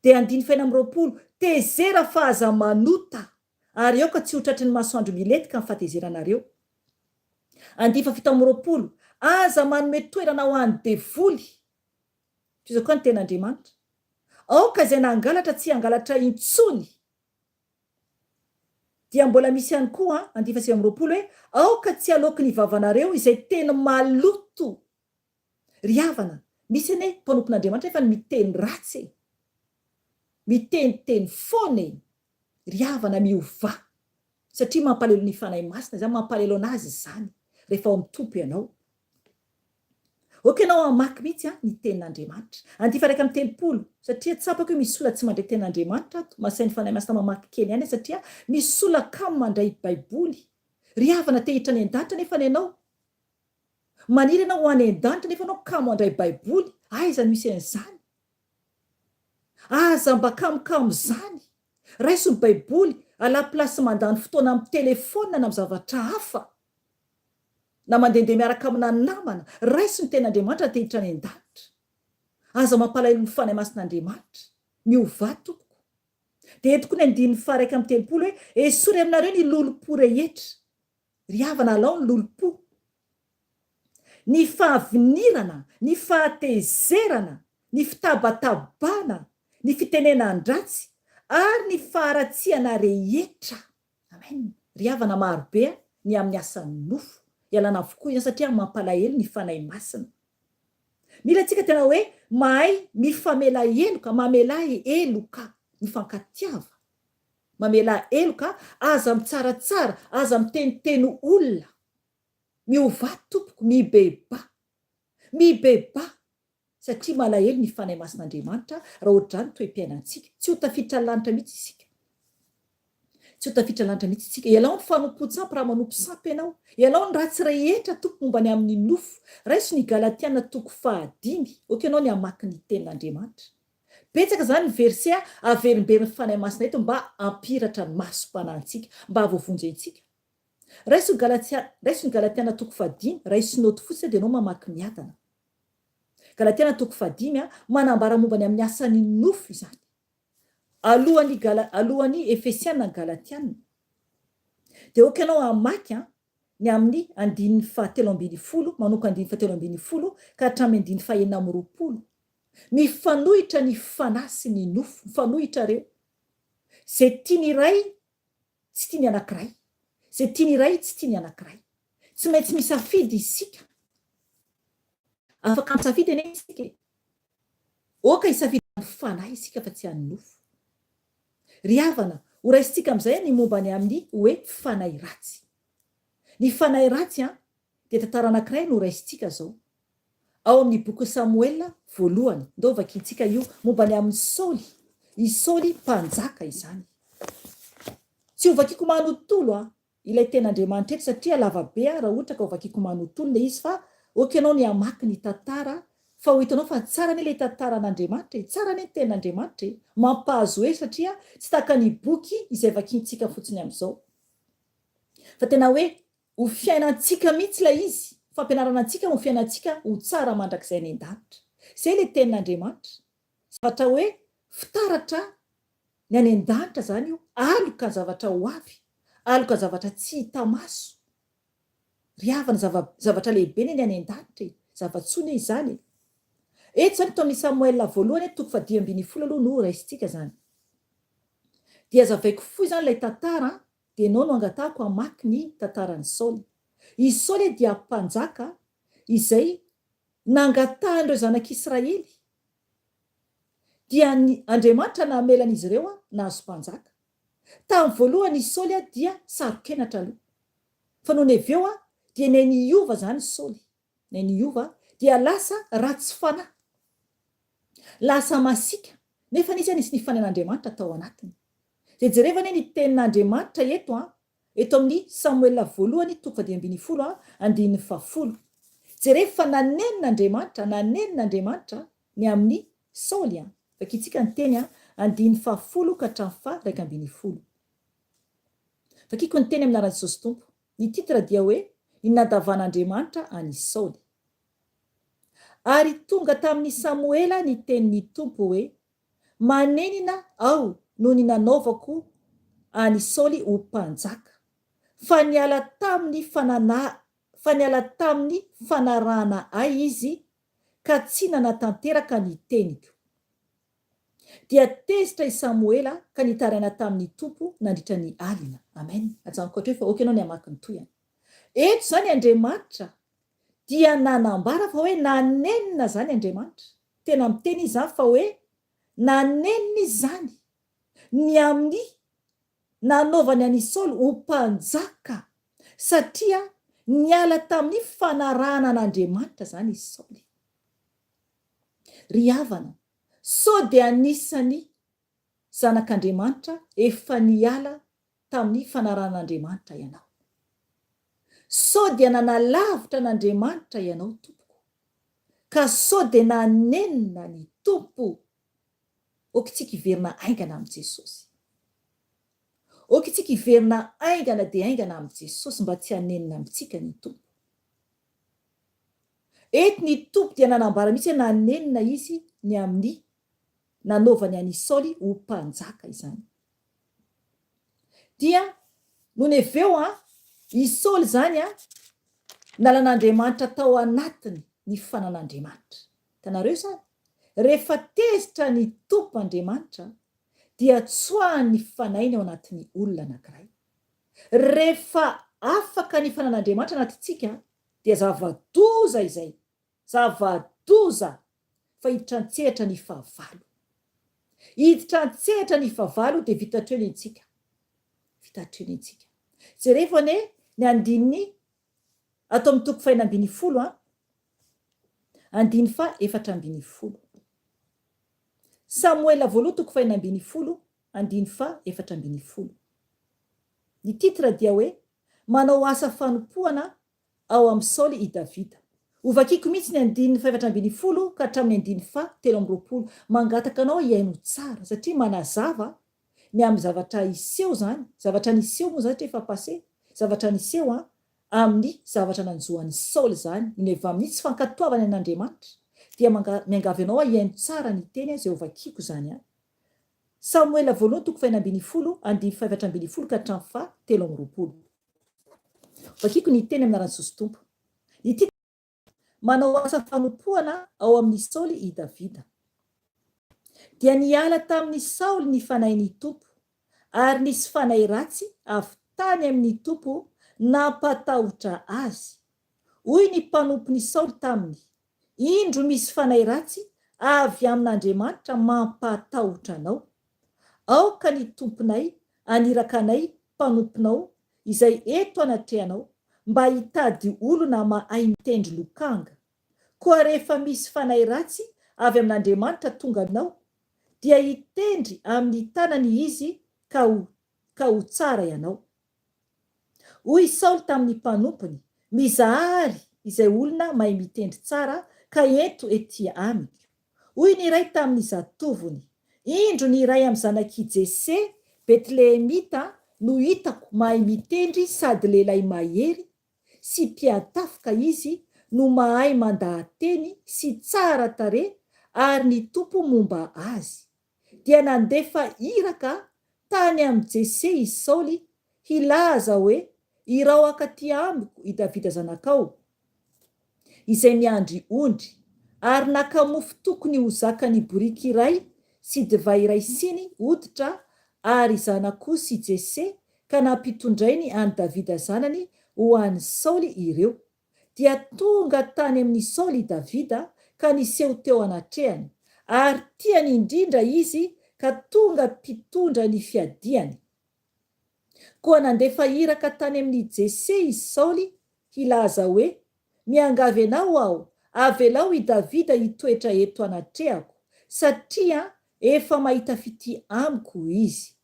Dia andiny faha-26, Tezera fa aza manota, ary aoka tsy ho tratry ny masoandro milentika ny fahatezeranareo. Andiny faha-27, Aza manome toerana ho an'ny devoly. Toy izao koa ny tenin'Andriamanitra, Aoka izay nangalatra tsy hangalatra intsony. Dia mbola misy ihany koa andiany faha-29 hoe, Aoka tsy haloaky ny vavanareo izay teny maloto. Ry havana, misy anie mpanompon'Andriamanitra nefa miteny ratsy e! Miteniteny foana e! Ry havana, miovà! Satria mampalahelo ny Fanahy Masina izany, mampalahelo an'Azy izany rehefa ao amin'ny Tompo ianao. Ok ianao hamaky mihitsy an ny tenin'Andriamanitra. Andiany faha-31, satria tsapako hoe misy olona tsy mandray tenin'Andriamanitra ato, masain'ny Fanahy Masina mamaky kely ihany aho satria misy olona kamo mandray baiboly. Ry havana te hiditra any an-danitra nefa ianao. Maniry ianao ho any an-danitra nefa ianao kamo handray baiboly. Aiza no hisy an'izany? Aza mba kamokamo izany. Raiso ny baiboly à la place mandany fotoana amin'ny telephone na amin'ny zavatra hafa. Na mandehandeha miaraka amina namana, raiso ny tenin'Andriamanitra te hiditra any an-danitra. Aza mampalahelo ny Fanahy Masin'Andriamanitra. Miovà tompoko. Dia eto koa ny andininy faha-31 hoe, Esory aminareo ny lolompo rehetra. Ry havana, alao ny lolompo. Ny fahavinirana, ny fahatezerana, ny fitabatabana, ny fitenenan-dratsy, ary ny faharatsiana rehetra. Amen! Ry havana maro be ny amin'ny asan'ny nofo, ialana avokoa izany satria mampalahelo ny Fanahy Masina. Mila antsika tena hoe mahay mifamela heloka, mamelà heloka, mifankatiava, mamelà heloka, aza mitsaratsara, aza miteniteny olona, miovà tompoko, mibebaha, mibebaha. Satria malahelo ny Fanahy Masin'Andriamanitra raha ohatr'izany ny toe-piainantsika. Tsy ho tafiditra lanitra mihitsy isika. Tsy ho tafiditra lanitra mihitsy isika. Ialao ny fanompoan-tsampy raha manompo sampy ianao. Ialao ny ratsy rehetra Tompo momba ny amin'ny nofo. Raiso ny Galatiana toko fahadimy. Ok ianao ny hamaky ny tenin'Andriamanitra. Betsaka izany ny verset averimberin'ny Fanahy Masina eto mba hampihiratra ny masom-panahintsika, mba hahavoavonjy antsika. Raiso ny Galatia, raiso ny Galatiana toko fahadimy, raiso note fotsiny dia ianao mamaky miadana. Galatiana toko fahadimy, manambara momba ny amin'ny asan'ny nofo izany. Alohan'ny Gala, alohan'ny Efesiana ny Galatiana. Dia aoka ianao hamaky an, ny amin'ny andininy fahatelo ambinifolo, manomboka andininy fahatelo ambinifolo ka hatramin'ny andininy fahenina amby roapolo. Mifanohitra ny fanahy sy ny nofo, mifanohitra ireo. Izay tiany iray tsy tiany anankiray, izay tiany iray tsy tiany anankiray. Tsy maintsy misafidy isika. Afaka misafidy anie isika e. Aoka hisafidy amin'ny fanahy isika fa tsy an'ny nofo. Ry havana, ho raisintsika amin'izay ny momba ny amin'ny hoe fanahy ratsy. Ny fanahy ratsy an, dia tantara anankiray no raisintsika izao. Ao amin'ny bokin'i Samoela voalohany. Ndao vakintsika io momba ny amin'i Saoly. I Saoly mpanjaka izany. Tsy ho vakiko manontolo an, ilay tenin'Andriamanitra eto satria lava be raha ohatra ka ho vakiko manontolo ilay izy fa ok ianao ny hamaky ny tantara fa ho hitanao fa tsara anie ilay tantaran'Andriamanitra e, tsara anie ny tenin'Andriamanitra e, mampahazo hery satria tsy tahaka ny boky izay vakintsika fotsiny amin'izao fa tena hoe ho fiainantsika mihitsy ilay izy, fampianarana antsika ho fiainantsika ho tsara mandrakizay any an-danitra. Izay ilay tenin'Andriamanitra. Zavatra hoe fitaratra ny any an-danitra izany io, aloka ny zavatra ho avy, aloka ny zavatra tsy hita maso. Ry havana, zava, zavatra lehibe anie ny any an-danitra e! Zava-tsoa anie izany e! Eto izany, eto amin'ny Samoela voalohany, toko fahadimy ambinifolo aloha no raisintsika izany. Dia hazavaiko fohy izany ilay tantara an, dia ianao no angatahako hamaky ny tantaran'i Saoly. I Saoly dia mpanjaka izay nangatahan'ireo zanak'Israely Dia ny Andriamanitra namela an'izy ireo nahazo mpanjaka. Tamin'ny voalohany i Saoly dia saro-kenatra aloha. Fa nony avy eo dia niha niova izany Saoly. Niha niova dia lasa ratsy fanahy. Lasa masiaka. Nefa nisy nisy ny fanen'Andriamanitra tao anatiny. Dia jereva anie ny tenin'Andriamanitra eto an, Eto amin'ny Samoela voalohany toko fahadimy ambinifolo andininy fahafolo. Jerevo fa nanenina Andriamanitra, nanenina Andriamanitra ny amin'i Saoly an. Vakintsika ny teny an, andininy fahafolo ka hatramin'ny faha-iraika ambinifolo. Vakiko ny teny amin'ny anaran'i Jesosy Tompo. Ny titre dia hoe Ny nadavan'Andriamanitra an'i Saoly. Ary tonga tamin'i Samoela ny tenin'ny Tompo hoe, Manenina aho noho ny nanaovako an'i Saoly ho mpanjaka, fa niala tamin'ny fa niala tamin'ny fanarahana ahy izy ka tsy nanatanteraka ny teniko. Dia tezitra i Samoela ka nitaraina tamin'ny Tompo nandritra ny alina. Amen. Ajanoko hatreo fa ok ianao ny hamaky ny tohiny. Eto izany Andriamanitra dia nanambara fa hoe nanenina izany Andriamanitra. Tena miteny izy izany fa hoe nanenina izy izany ny amin'ny nanaovany an'i Saoly ho mpanjaka satria niala tamin'ny fanarahana an'Andriamanitra izany i Saoly. Ry havana, sao dia anisan'ny zanak'Andriamanitra efa niala tamin'ny fanarahan'Andriamanitra ianao? Sao dia nanalavitra an'Andriamanitra ianao tompoko? Ka sao dia nanenina ny Tompo? Ok tsika hiverina haingana amin'i Jesosy. Ok tsika hiverina haingana dia haingana amin'i Jesosy mba tsy hanenina amintsika ny Tompo. Eto ny Tompo dia nanambara mihitsy hoe nanenina Izy ny amin'ny nanaovany an'i Saoly ho mpanjaka izany. Dia nony avy eo an, i Saoly izany an, nalan'Andriamanitra tao anatiny ny fanan'Andriamanitra. Hitanareo izany? Rehefa tezitra ny Tompo Andriamanitra dia tsoahany ny fanahiny ao anatin'ny olona anankiray. Rehefa afaka ny fanan'Andriamanitra anatintsika dia zava-doza izay. Zava-doza fa hiditra an-tsehatra ny fahavalo. Hiditra an-tsehatra ny fahavalo dia vita hatreo ny antsika. Vita hatreo ny antsika. Jerevo anie ny andininy ato amin'ny toko fahenina ambinifolo an, andininy faha 14. Samoela voalohany toko fahenina ambinifolo andininy faha 14. Ny titre dia hoe Manao asa fanompoana ao amin'i Saoly i Davida. Hovakiko mihitsy ny andininy fahefatra ambinifolo ka hatramin'ny andininy faha 23. Mangataka anao hihaino tsara satria manazava ny amin'ny zavatra hiseho izany, zavatra niseho moa izany satria efa passé, zavatra niseho an, amin'ny zavatra nanjo an'i Saoly izany, ny avy amin'ny tsy fankatoavany an'Andriamanitra. Dia manga, miangavy anao aho hihaino tsara ny teny izay hovakiko izany an. Samoela voalohany toko faha-16, andininy faha-14 ka hatramin'ny faha 23. Vakiko ny teny amin'ny anaran'i Jesosy Tompo. Ny tiako Manao asa fanompoana ao amin'i Saoly i Davida. Dia niala tamin'i Saoly ny fanahin'ny Tompo, ary nisy fanahy ratsy avy tany amin'ny Tompo nampatahotra azy. Hoy ny mpanompon'i Saoly taminy, Indro misy fanahy ratsy avy amin'Andriamanitra mampatahotra anao. Aoka ny tomponay haniraka anay mpanomponao izay eto anatrehanao mba hitady olona mahay mitendry lokanga. Koa rehefa misy fanahy ratsy avy amin'Andriamanitra tonga aminao, dia hitendry amin'ny tanany izy ka ho ka ho tsara ianao. Hoy i Saoly tamin'ny mpanompony, Mizaha àry izay olona mahay mitendry tsara ka ento etỳ amiko. Hoy ny iray tamin'ny zatovony, Indro ny iray amin'ny zanak'i Jese, Betlehemita, no hitako mahay mitendry sady lehilahy mahery sy mpiantafika izy no mahay mandaha-teny sy tsara tarehy ary ny Tompo momba azy. Dia nandefa iraka tany amin'i Jese i Saoly hilaza hoe, Iraho hankatỳ amiko i Davida zanakao, izay miandry ondry. Ary naka mofo tokony ho zakan'ny boriky iray sy divay iray siny hoditra ary zanak'osy i Jese ka nampitondrainy an'i Davida zanany ho an'i Saoly ireo. Dia tonga tany amin'i Saoly i Davida ka niseho teo anatrehany, ary tiany indrindra izy ka tonga mpitondra ny fiadiany. Koa nandefa iraka tany amin'i Jese i Saoly hilaza hoe, Miangavy anao aho, avelao i Davida hitoetra eto anatrehako, satria efa mahita fitia amiko izy.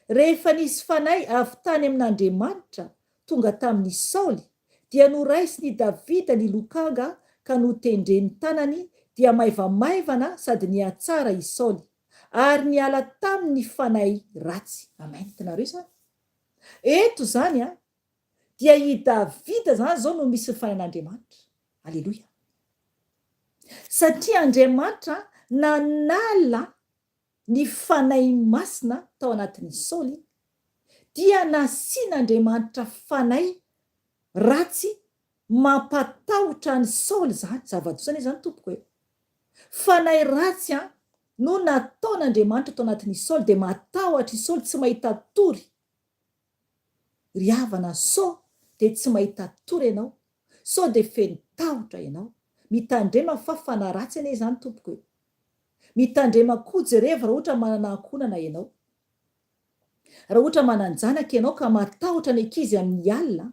Rehefa nisy fanahy avy tany amin'Andriamanitra tonga tamin'i Saoly, dia noraisin' i Davida ny lokanga ka notendreny tanany, dia maivamaivana sady nihatsara i Saoly, ary niala taminy ny fanahy ratsy. Amen. Hitanareo izany? Eto izany an, dia i Davida izany izao no misy ny fanahin'Andriamanitra. Aleloia. Satria Andriamanitra nanala ny Fanahy Masina tao anatin'i Saoly, dia nasian'Andriamanitra fanahy ratsy mampatahotra an'i Saoly izany. Zava-doza anie izany tompoko e! Fanahy ratsy an, no nataon'Andriamanitra tao anatin'i Saoly, dia matahotra i Saoly, tsy mahita tory. Ry havana, sao dia tsy mahita tory ianao, sao dia feno tahotra ianao. Mitandrema fa fanahy ratsy anie izany tompoko e! Mitandrema koa jerevo raha ohatra manana ankohonana ianao. Raha ohatra manan-janaka ianao ka matahotra ny ankizy amin'ny alina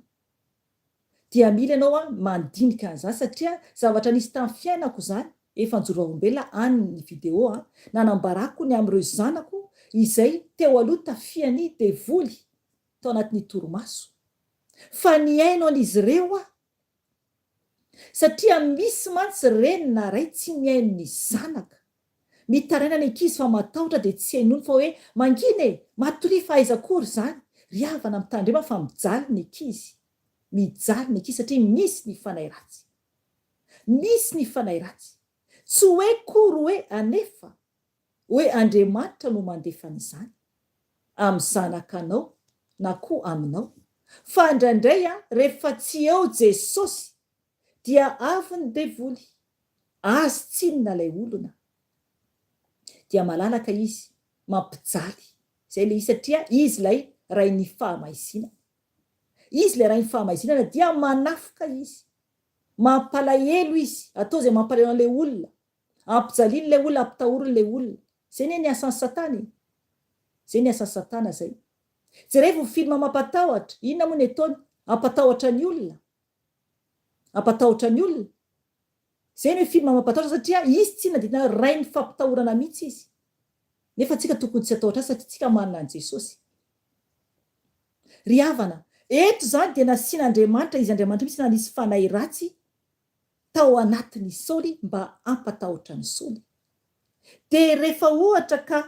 dia mila ianao an mandinika an'izany satria zavatra nisy tamin'ny fiainako izany, efa nijoro vavolombelona any ny vidéo an, nanambarako ny amin'ireo zanako izay teo aloha tafihan'ny devoly tao anatin'ny torimaso. Fa nihaino an'izy ireo aho Satria misy mantsy reny na ray tsy mihaino ny zanaka. Mitaraina ny ankizy fa matahotra dia tsy hainoany fa hoe mangina e! Matoria fa aiza akory izany? Ry havana mitandrema fa mijaly ny ankizy. Mijaly ny ankizy satria misy ny fanahy ratsy. Misy ny fanahy ratsy. Tsy hoe akory hoe anefa hoe Andriamanitra no mandefa an'izany amin'ny zanakanao na koa aminao fa indraindray rehefa tsy eo Jesosy dia avy ny devoly, azy tsinona ilay olona dia malalaka izy mampijaly, izay ilay izy satria izy ilay rain'ny fahamaizinana, izy ilay rain'ny fahamaizinana dia manafoka izy, mampalahelo izy, atao izay mampalahelo an'ilay olona, Ampijaliany ilay olona, ampitahoriny ilay olona. Zay anie ny asan'i satana e! Zay ny asan'i satana zay. Jerevo ny film mampatahotra, inona moa ny ataony? Ampatahotra ny olona. Ampatahotra ny olona. Zay ny hoe film mampatahotra satria izy tsinona dia tena rain'ny fampitahorana mihitsy izy. Nefa tsika tokony tsy hatahotra azy satria tsika manana an'i Jesosy. Ry havana, eto izany dia nasian'Andriamanitra, Izy Andriamanitra mihitsy nanisy fanahy ratsy tao anatin'i Saoly mba hampatahotra an'i Saoly. Dia rehefa ohatra ka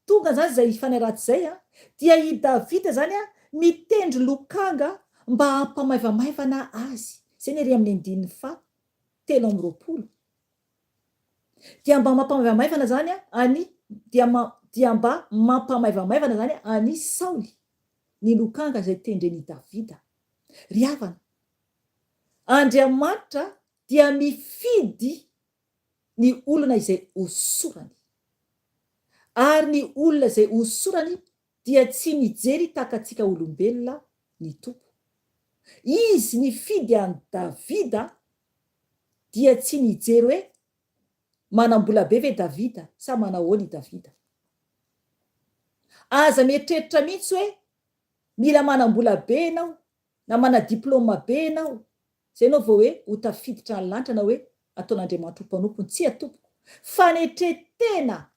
tonga izany izay fanahy ratsy izay, dia i Davida izany mitendry lokanga mba hampamaivamaivana azy. Izay ny ery amin'ny andininy faha 23. Dia mba mampamaivamaivana izany an'i dia dia mba mampamaivamaivana izany an'i Saoly ny lokanga izay tendren'i Davida. Ry havana, Andriamanitra dia mifidy ny olona izay hosorany. Ary ny olona izay hosorany dia tsy mijery tahaka antsika olombelona ny Tompo. Izy nifidy an'i Davida dia tsy nijery hoe manam-bola be ve Davida sa manahoana i Davida. Aza mieritreritra mihitsy hoe mila manam-bola be ianao na mana diplôme be ianao zay ianao vao hoe ho tafiditra any lanitra na hoe ataon'Andriamanitra ho mpanompony. Tsia tompoko. Fanetren-tena!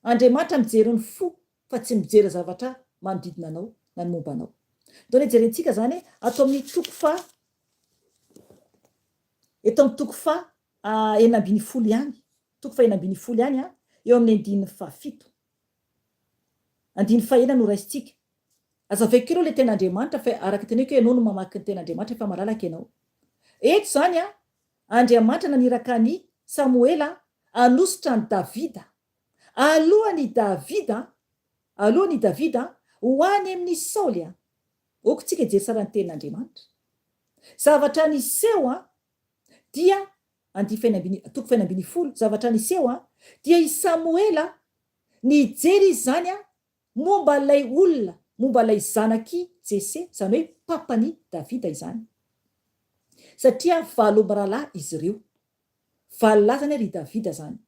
Andriamanitra mijery ny fo fa tsy mijery zavatra manodidina anao na ny momba anao. Ndao anie jerentsika izany ato amin'ny toko faha eto amin'ny toko faha 16 ihany, toko faha 16 ihany an, eo amin'ny andininy fahafito. Andininy fahenina no raisintsika. Azavaiko kely aloha ilay tenin'Andriamanitra fa araka teneniko hoe ianao no mamaky ny tenin'Andriamanitra efa malalaka ianao. Eto izany an, Andriamanitra naniraka an'i Samoela hanositra an'i Davida. Alohan' i Davida, alohan' i Davida ho any amin' i Saoly an. Ok tsika hijery tsara ny tenin' Andriamanitra. Zavatra niseho an, dia, andihy fahenina ambin'ny, toko fahenina 16, zavatra niseho an, dia i Samoela nijery izy izany an, Momba ilay olona, momba ilay zanak'i Jese, izany hoe papan'i Davida izany. Satria valo mirahalahy izy ireo. Valo lahy izany ary i Davida izany.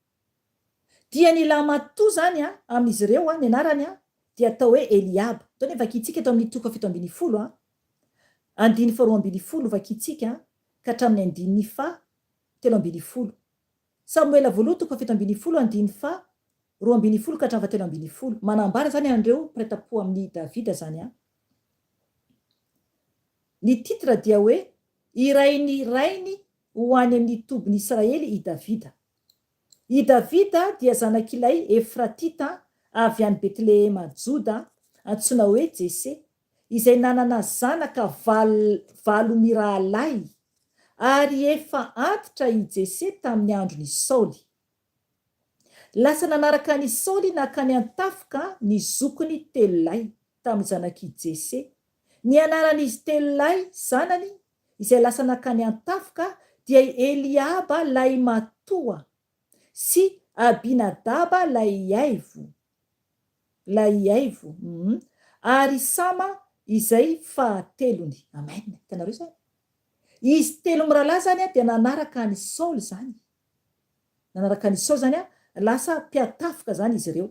Dia ny lahimatoa izany amin'izy ireo, ny anarany dia atao hoe Eliaba. Atao hoe vakintsika eto amin'ny toko faha-17, andininy faha-12 vakintsika ka hatramin'ny andininy faha-13. Samoela voalohany toko faha-17 andininy faha 12 ka hatramin'ny faha-13. Manambara izany an'ireo mpiray tampo amin'i Davida izany an. Ny titre dia hoe Irain'ny rainy ho any amin'ny tobin'Israely i Davida. I Davida dia zanak'ilay Efratita avy any Betlehema Joda antsoina hoe Jese, izay nanana zanaka valo mirahalahy, ary efa antitra i Jese tamin'ny andron'i Saoly. Lasa nanaraka an'i Saoly nankany an-tafika ny zokiny telo lahy tamin'ny zanak'i Jese. Ny anaran'izy telo lahy zanany izay lasa nankany an-tafika dia i Eliaba lahimatoa sy Abinadaba lahiaivo, lahiaivo, hum, ary Sama izay fahatelony. Amen. Hitanareo izany? Izy telo mirahalahy izany dia nanaraka an'i Saoly izany. Nanaraka an'i Saoly izany, lasa mpiatafika izany izy ireo.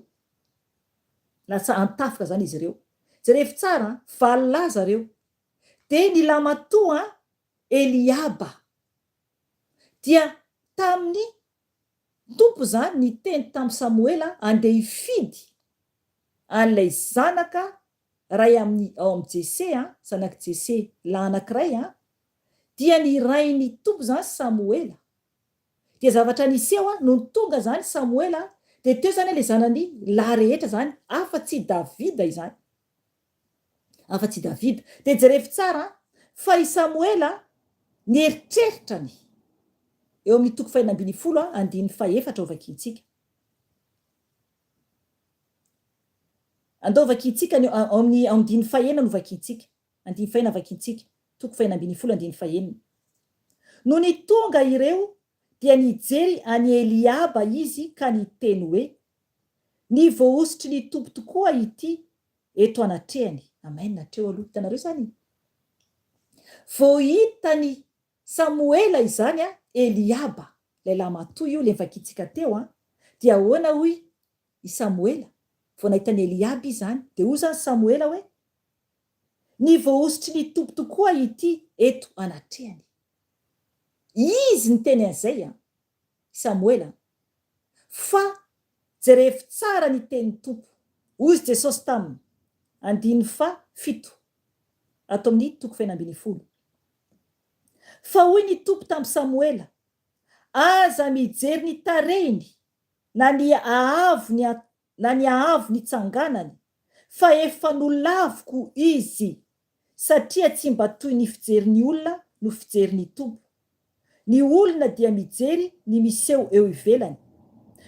Lasa antafika izany izy ireo. Jerevo tsara, valo lahy zareo. Dia ny lamatoa Eliaba. Dia tamin'ny Tompo izany niteny tamin'i Samoela andeha hifidy an'ilay zanaka ray amin'ny ao amin'i Jese, zanak'i Jese lahy anankiray, dia ny rain'ny Tompo izany Samoela. Dia zavatra niseho nony tonga izany Samoela dia teo izany ilay zanany lahy rehetra izany afa-tsy i Davida izany. Afa-tsy i Davida. Dia jerevo tsara fa i Samoela nieritreritra ny, eo amin'ny toko fahenina 16 andininy fahefatra ho vakintsika. Andao vakintsika ny ao amin'ny andininy fahenina no vakintsika. Andininy fahenina vakintsika. Toko fahenina 16 andininy fahenina. Nony tonga ireo dia nijery an'i Eliaba izy ka niteny hoe, Ny voahosotry ny Tompo tokoa ity eto anatrehany. Amen, hatreo aloha. Hitanareo izany? Vao hitan'i Samoela izany an, Eliaba, ilay lahimatoa io, ilay novakintsika teo an, dia ahoana hoy i Samoela? Vao nahita an'i Eliaba izy izany, dia hoy izany Samoela hoe, Ny voahosotry ny Tompo tokoa ity eto anatrehany. Izy niteny an'izay an, i Samoela an. Fa jerevo tsara ny tenin'ny Tompo. Hoy Jesosy taminy, andininy faha fito. Ato amin'ny toko fahenina ambin'ny folo. Fa hoy ny Tompo tamin'i Samoela, Aza mijery ny tarehiny na ny haavony na ny haavo nitsanganany, fa efa nolaviko izy, satria tsy mba toy ny fijerin'ny olona no fijerin'ny Tompo. Ny olona dia mijery ny miseho eo ivelany,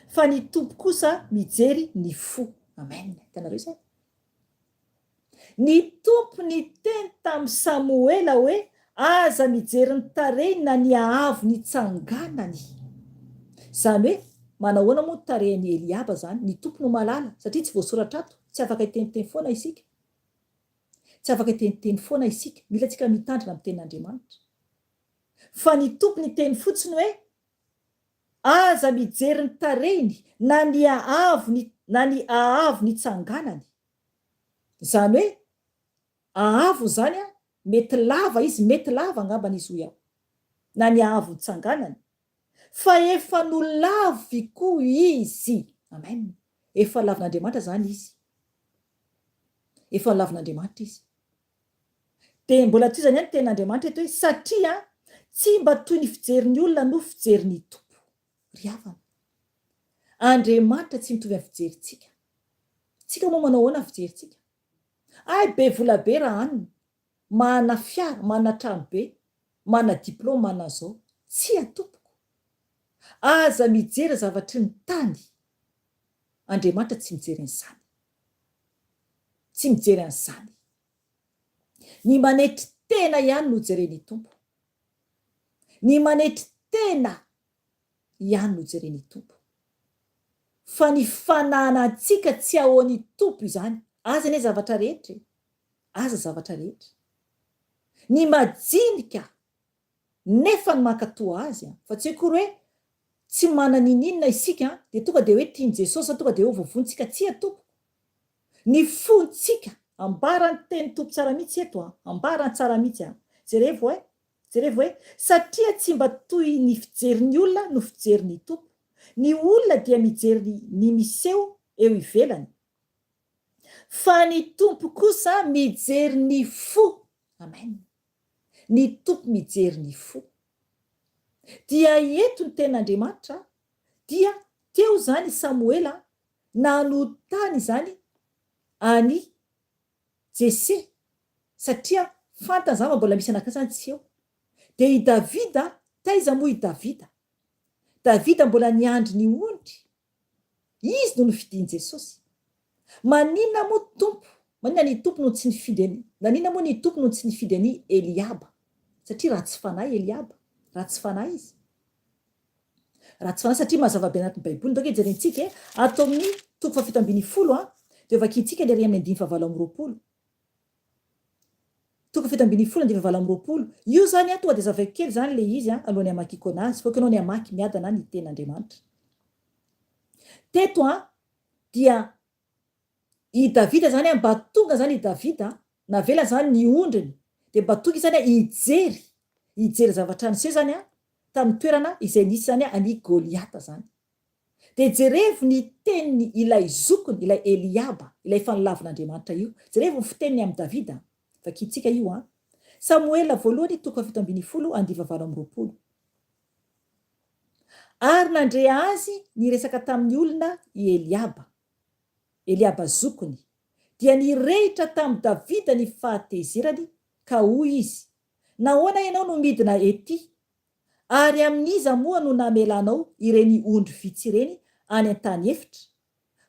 fa ny Tompo kosa mijery ny fo. Amen. Hitanareo izany? Ny Tompo niteny tamin'i Samoela hoe, Aza mijery ny tarehiny na ny haavo nitsanganany. Izany hoe, manahoana moa ny tarehin'i Eliaba izany? Ny Tompo no mahalala, satria tsy voasoratra ato. Tsy afaka hiteniteny foana isika. Tsy afaka hiteniteny foana isika. Mila tsika mitandrina amin'ny tenin'Andriamanitra. Fa ny Tompo niteny fotsiny hoe, Aza mijery ny tarehiny na ny haavo na ny haavo nitsanganany. Izany hoe haavo izany an, mety lava izy, mety lava angambany izy hoy aho, na ny haavo nitsanganany, fa efa nolaviko izy. Amen. Efa lavin'Andriamanitra izany izy. Efa nolavin'Andriamanitra izy. Dia mbola tohizany ihany ny tenin'Andriamanitra eto hoe satria tsy mba toy ny fijerin'ny olona no fijerin'ny Tompo. Ry havana, Andriamanitra tsy mitovy amin'ny fijerintsika. Tsika moa manao ahoana ny fijerintsika? Hay be vola be raha anona, manana fiara, manana trano be, manana diplôme, manana an'izao. Tsia tompoko. Aza mijery zavatry ny tany. Andriamanitra tsy mijery an'izany. Tsy mijery an'izany. Ny manetry tena ihany no jeren'ny Tompo. Ny manetry tena ihany no jeren'ny Tompo. Fa ny fananantsika tsy ahoan'ny Tompo izany. Aza anie zavatra rehetra e! Aza zavatra rehetra. Ny majinika nefa ny mankatoa Azy an! Fa tsy akory hoe tsy manana ininona isika an, dia tonga dia hoe tian'i Jesosy tonga dia hoe voavonjy tsika. Tsia tompoko. Ny fontsika, ambaran'ny tenin'ny Tompo tsara mihitsy eto an, ambarany tsara mihitsy an. Jerevo e! Jerevo hoe, satria tsy mba toy ny fijerin'ny olona no fijerin'ny Tompo. Ny olona dia mijery ny miseho eo ivelany. Fa ny Tompo kosa mijery ny fo. Amen. Ny Tompo mijery ny fo. Dia eto ny tenin'Andriamanitra dia teo izany i Samoela nanontany izany an'i Jese, satria fantany izany fa mbola misy anankiray izany tsy eo. Dia i Davida, taiza moa i Davida? Davida mbola niandry ny ondry. Izy no nofidin'i Jesosy. Maninona moa Tompo, maninona ny Tompo no tsy nifidy an'i, naninona moa ny Tompo no tsy nifidy an'i Eliaba? Satria ratsy fanahy Eliaba, ratsy fanahy izy. Ratsy fanahy satria mazava be anatin'ny baiboly ndao ange jerentsika e, ato amin'ny toko faha 17 an, dia vakintsika le ary amin'ny andininy faha 28. Toko 17 andininy faha 28. Io zany an, tonga dia zavaiko kely zany le izy an, alohan'ny hamakiko anazy, faoka ianao ny hamaky miadana ny tenin'Andriamanitra. Teto an, dia i Davida izany an, mba tonga izany i Davida, navela izany ny ondriny, dia mba tonga izy izany an hijery, hijery zavatra niseho izany an, tamin'ny toerana izay nisy izany an' i Goliata izany. Dia jerevo ny teniny ilay zokiny, ilay Eliaba, ilay efa nolavin'Andriamanitra io. Jerevo ny fiteniny amin'i Davida. Vakintsika io an. Samoela voalohany toko faha 17 andiva 28. Ary nandre azy niresaka tamin'ny olona i Eliaba, Eliaba zokiny, dia nirehitra tamin'i Davida ny fahatezerany, ka hoy izy, Nahoana ianao no midina etỳ? Ary amin'iza moa no namelanao ireny ondry vitsy ireny any an-tany efitra?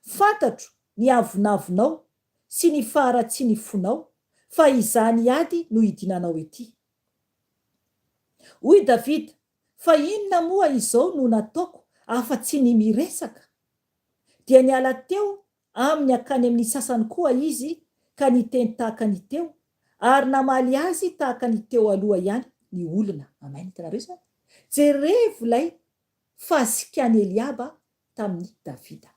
Fantatro ny avonavonao sy ny faharatsian'ny fonao, fa izany ady no idinanao etỳ. Hoy Davida, Fa inona moa izao no nataoko afa-tsy ny miresaka? Dia niala teo aminy hankany amin'ny sasany koa izy ka niteny tahaka ny teo, ary namaly azy tahaka ny teo aloha ihany ny olona. Amen. Hitanareo izany? Jerevo ilay fahasikan'i Eliaba tamin'i Davida.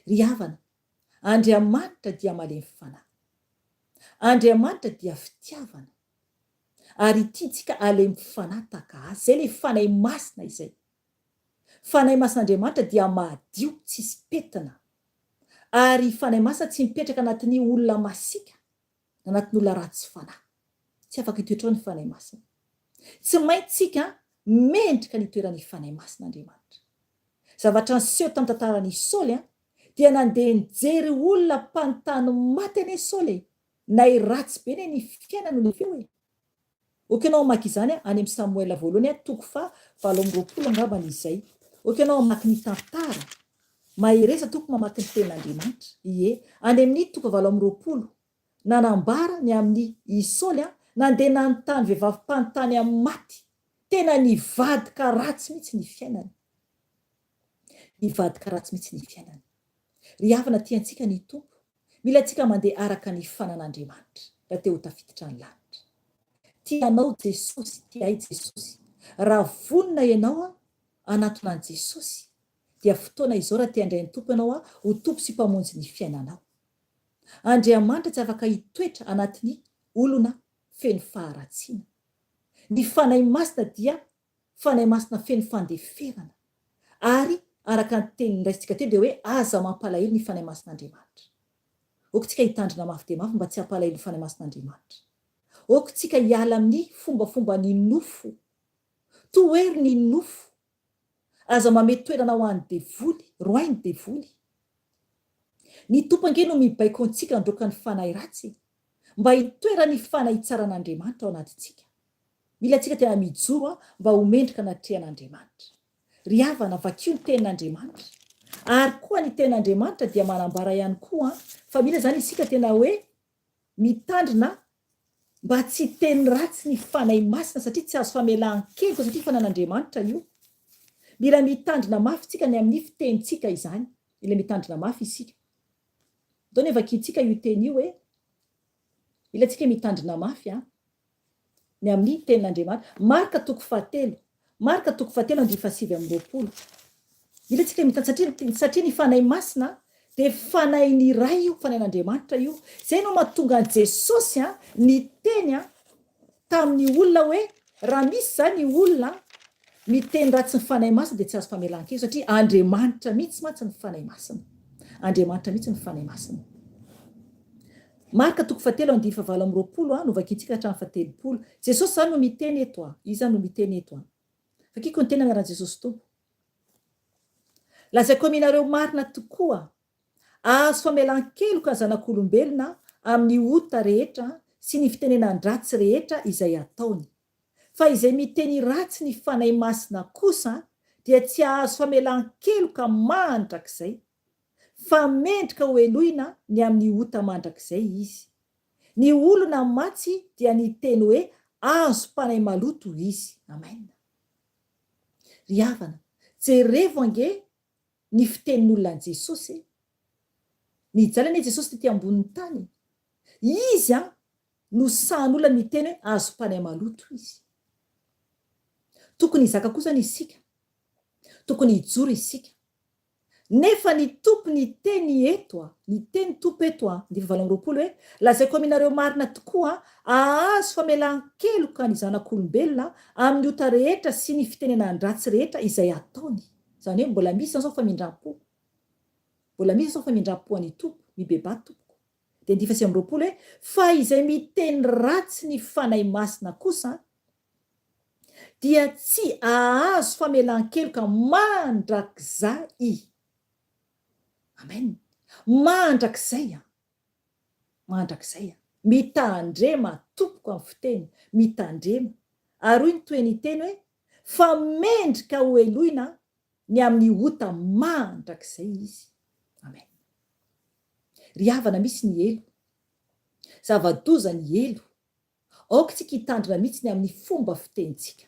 Ry havana, Andriamanitra dia malemy fanahy. Andriamanitra dia fitiavana. Ary tiantsika halemy fanahy tahaka Azy. Izay ilay Fanahy Masina izay. Fanahy Masin'Andriamanitra dia madio, tsisy pentina. Ary Fanahy Masina tsy mipetraka anatin'ny olona masiaka. na anatin'olona ratsy fanahy. Tsy afaka hitoetra ao ny Fanahy Masina. Tsy maintsy tsika mendrika ny hitoeran'ny Fanahy Masina Andriamanitra. Zavatra niseho tamin'ny tantaran'i Saoly dia nandeha nijery olona mpanontany maty anie Saoly e! Nay ratsy be anie ny fiainany no avy eo e! Ok ianao hamaky izany any amin'ny Samoela voalohany toko faha 28 angambany izay. Ok ianao hamaky ny tantara. Mahereza tompoko mamaky ny tenin'Andriamanitra. Ie. Any amin'ny toko 28. Nanambara ny amin'ny i Saoly nandeha nanontany vehivavy mpanontany amin'ny maty. Tena nivadika ratsy mihitsy ny fiainany. Nivadika ratsy mihitsy ny fiainany. Ry havana tiantsika ny Tompo. Mila antsika mandeha araka ny fanan'Andriamanitra raha te ho tafiditra ny lanitra. Tia anao Jesosy, tia ahy Jesosy. Raha vonona ianao hanatona an'i Jesosy dia fotoana izao raha te handray ny Tompo ianao ho Tompo sy Mpamonjy ny fiainanao. Andriamanitra tsy afaka hitoetra anatin'ny olona feno faharatsiana. Ny Fanahy Masina dia Fanahy Masina feno fandeferana. Ary araka ny teny noraisintsika teo dia hoe aza mampalahelo ny Fanahy Masin'Andriamanitra. Aoka tsika hitandrina mafy dia mafy mba tsy hampalahelo ny Fanahy Masin'Andriamanitra. Aoka tsika hiala amin'ny fombafomban'ny nofo. Tohero ny nofo. Aza mamehy toerana ho an'ny devoly. Roahy ny devoly. Ny Tompo ange no mibaiko antsika handroaka ny fanahy ratsy e! Mba hitoeran'ny fanahy tsaran'Andriamanitra ao anatintsika. Mila antsika tena mijoro mba ho mendrika anatrehan'Andriamanitra. Ry havana, vakio ny tenin'Andriamanitra. Ary koa ny tenin'Andriamanitra dia manambara ihany koa fa mila izany isika tena hoe mitandrina mba tsy hiteny ratsy ny Fanahy Masina satria tsy azo famelan-keloka satria fanan'Andriamanitra io. Mila mitandrina mafy tsika ny amin'ny fitenintsika izany. Mila mitandrina mafy isika. Ndao anie vakintsika io teny io e. Mila tsika mitandrina mafy an. Ny amin'ny tenin'Andriamanitra. Marka toko fahatelo. Marka toko fahatelo andininy fahasivy amby 20. Mila tsika mitandrina satria satria ny Fanahy Masina dia Fanahin'ny Ray io, Fanahin'Andriamanitra io. Izay no mahatonga an'i Jesosy an, niteny an, tamin'ny olona hoe raha misy izany olona miteny ratsy ny Fanahy Masina dia tsy azo famelan-keloka satria Andriamanitra mihitsy mantsy ny Fanahy Masina. Andriamanitra mihitsy ny Fanahy Masina. Marka toko fahatelo andininy fahavalo amby 20 a, novakintsika hatramin'ny fahatelopolo. Jesosy izany no miteny eto a, Izy izany no miteny eto a. Vakiko ny teny anaran'i Jesosy Tompo. Lazaiko aminareo marina tokoa, ahazo famelan-keloka ny zanak'olombelona amin'ny ota rehetra sy ny fitenenan-dratsy rehetra izay ataony. Fa izay miteny ratsy ny Fanahy Masina kosa dia tsy hahazo famelan-keloka mandrakizay, fa mendrika hoheloina ny amin'ny ota mandrakizay izy. Ny olona mantsy dia niteny hoe azom-panahy maloto izy. Amen. Ry havana, jerevo ange ny fitenin'olona an'i Jesosy e! Nijaly anie Jesosy tety ambonin'ny tany e! Izy an, no sahan'olona niteny hoe azom-panahy maloto izy. Tokony hizaka kosa anie isika. Tokony hijoro isika. Nefa ny Tompo niteny eto a, niteny Tompo eto a, andininy 28 hoe, Lazaiko aminareo marina tokoa, hahazo famelan-keloka ny zanak'olombelona amin'ny ota rehetra sy ny fitenenan-dratsy rehetra izay ataony. Izany hoe mbola misy izany izao famindram-po. Mbola misy izao famindram-po an'ny Tompo. Mibebaha tompoko. Dia andininy 29 hoe, Fa izay miteny ratsy ny Fanahy Masina kosa dia tsy ahazo famelan-keloka mandrakizay. Amen. Mandrakizay an. Mandrakizay an. Mitandrema tompoko amin'ny fiteny, mitandrema. Ary hoy ny tohiny teny hoe, fa mendrika ho heloina ny amin'ny ota mandrakizay izy. Amen. Ry havana misy ny helo. Zava-doza ny helo. Aoka isika hitandrina mihitsy ny amin'ny fomba fitenintsika.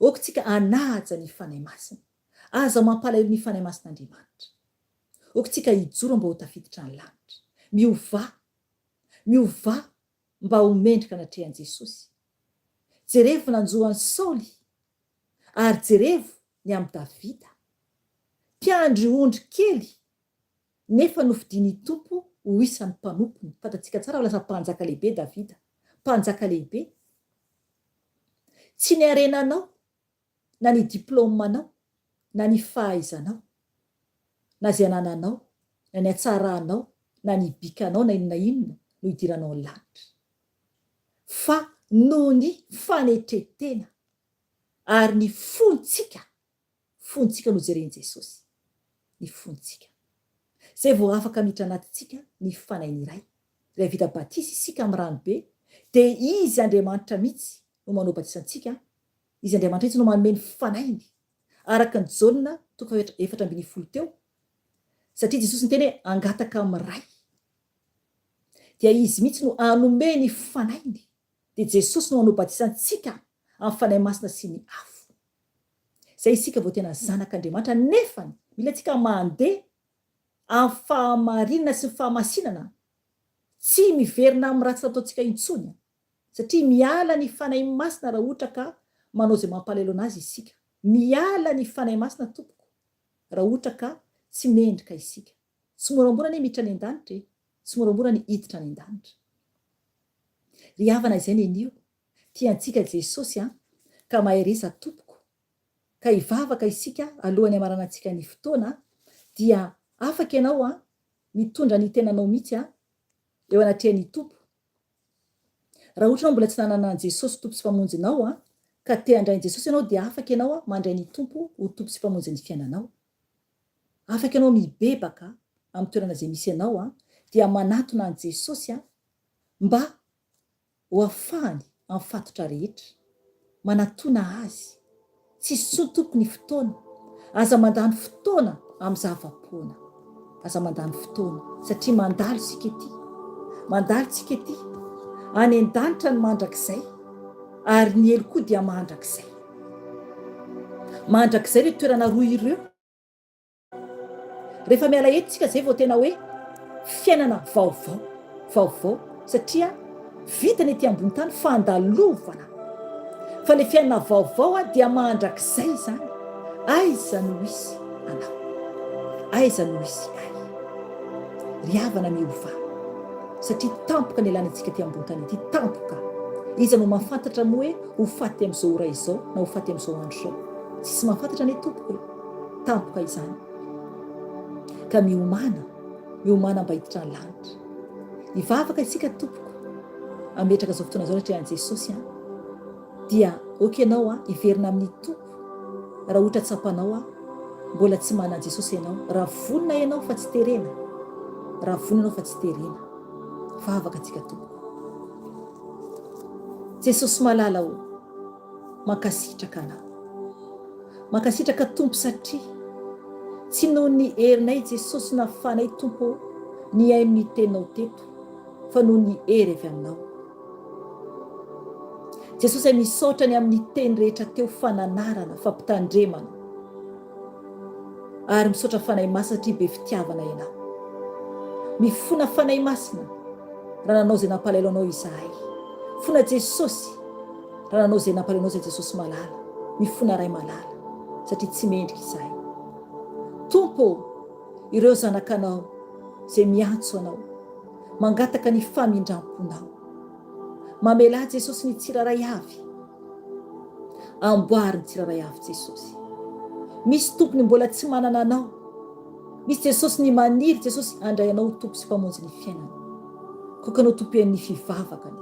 Aoka isika hanaja ny Fanahy Masina. Aza mampalahelo ny Fanahy Masin'Andriamanitra. Aoka isika hijoro mba ho tafiditra ny lanitra. Miovà. Miovà mba ho mendrika anatrehan'i Jesosy. Jerevo nanjo an'i Saoly, ary jerevo ny amin'i Davida. Mpiandry ondry kely nefa nofidin'ny Tompo ho isan'ny mpanompony. Fantatsika tsara fa lasa mpanjaka lehibe Davida. Mpanjaka lehibe. Tsy ny harenanao, na ny diplaomanao, na ny fahaizanao, na izay anananao, na ny hatsaranao, na ny bikanao, na inona inona. no hidiranao ny lanitra. Fa noho ny fanetren-tena ary ny fontsika, fontsika no jeren'i Jesosy, ny fontsika. Izay vao afaka miditra anatintsika ny Fanahin'ny Ray. Rehefa vita batisa isika amin'ny rano be, dia Izy Andriamanitra mihitsy no manao batisa antsika, Izy Andriamanitra mihitsy no manome ny Fanahiny, araka ny Jaona toko faha 14 teo, satria Jesosy niteny hoe hangataka amin'ny Ray, dia Izy mihitsy no hanome ny Fanahiny, dia Jesosy no hanao batisa antsika amin'ny Fanahy Masina sy ny afo. Izay isika vao tena zanak'Andriamanitra, nefany mila antsika mandeha amin'ny fahamarinana sy ny fahamasinana, tsy miverina amin'ny ratsy nataontsika intsony, satria miala ny Fanahy Masina raha ohatra ka manao izay mampalahelo an'Azy isika. Miala ny Fanahy Masina tompoko raha ohatra ka tsy mendrika isika. Tsy moramora anie miditra any an-danitra e! Tsy moramora ny hiditra any an-danitra. Ry havana izay ny anio, tia antsika Jesosy an, ka mahereza tompoko, ka hivavaka isika alohan'ny hamaranantsika ny fotoana dia afaka ianao an mitondra ny tenanao mihitsy an eo anatrehan'ny Tompo. Raha ohatra ianao mbola tsy nanana an'i Jesosy Tompo sy Mpamonjinao an ka te handray an'i Jesosy ianao dia afaka ianao an mandray ny Tompo ho Tompo sy Mpamonjin'ny fiainanao. Afaka ianao mibebaka amin'ny toerana izay misy anao an dia manatona an'i Jesosy an mba ho afahany amin'ny fatotra rehetra. Manatona Azy. Tsisy intsony tompoko ny fotoana. Aza mandany fotoana amin'ny zava-poana. Aza mandany fotoana satria mandalo isika ety. Mandalo tsika ety. Any an-danitra ny mandrakizay ary ny helo koa dia mandrakizay. Mandrakizay ireo toerana roa ireo. Rehefa miala eto tsika zay vao tena hoe fiainana vaovao, vaovao satria vita ny ety ambony tany fandalovana. Fa le fiainana vaovao dia mandrakizay izany. Aiza no hisy anao? Aiza no hisy ahy? Ry havana miovà satria tampoka ny ialana antsika ety ambony tany ety, tampoka. Iza no mahafantatra moa hoe ho faty amin'izao ora izao na ho faty amin'izao andro izao? Tsisy mahafantatra anie tompoko e. Tampoka izany. Ka miomàna, miomàna mba hiditra ny lanitra. Hivavaka isika tompoko, hametraka izao fotoana izao anatrehan'i Jesosy an. Dia ok ianao an, hiverina amin'ny Tompo raha ohatra tsapanao an, mbola tsy manana an'i Jesosy ianao. Raha vonona ianao fa tsy terena, raha vonona ianao fa tsy terena. Vavaka tsika tompoko. Jesosy malala ô, mankasitraka anao. Mankasitraka Tompo satria tsy noho ny herinay Jesosy nahafahanay Tompo ô nihaino ny teninao teto fa noho ny hery avy aminao. Jesosy ay misaotra ny amin'ny teny rehetra teo fananarana, fampitandremana. Ary misaotra Fanahy Masina satria be fitiavana ianao. Mifona Fanahy Masina raha nanao izay nampalahelo anao izahay. Fona Jesosy Raha nanao izay nampalahelo anao izay Jesosy malala, mifona Ray malala, satria tsy mendrika izahay. Tompo ô, ireo zanakanao izay miantso Anao, mangataka ny famindram-ponao. Mamelà Jesosy ny tsirairay avy. Amboary ny tsirairay avy Jesosy. Misy Tompo ny mbola tsy manana Anao. Misy Jesosy ny maniry Jesosy handray Anao ho Tompo sy Mpamonjy ny fiainany. Koka Anao Tompo eny ny fivavakany.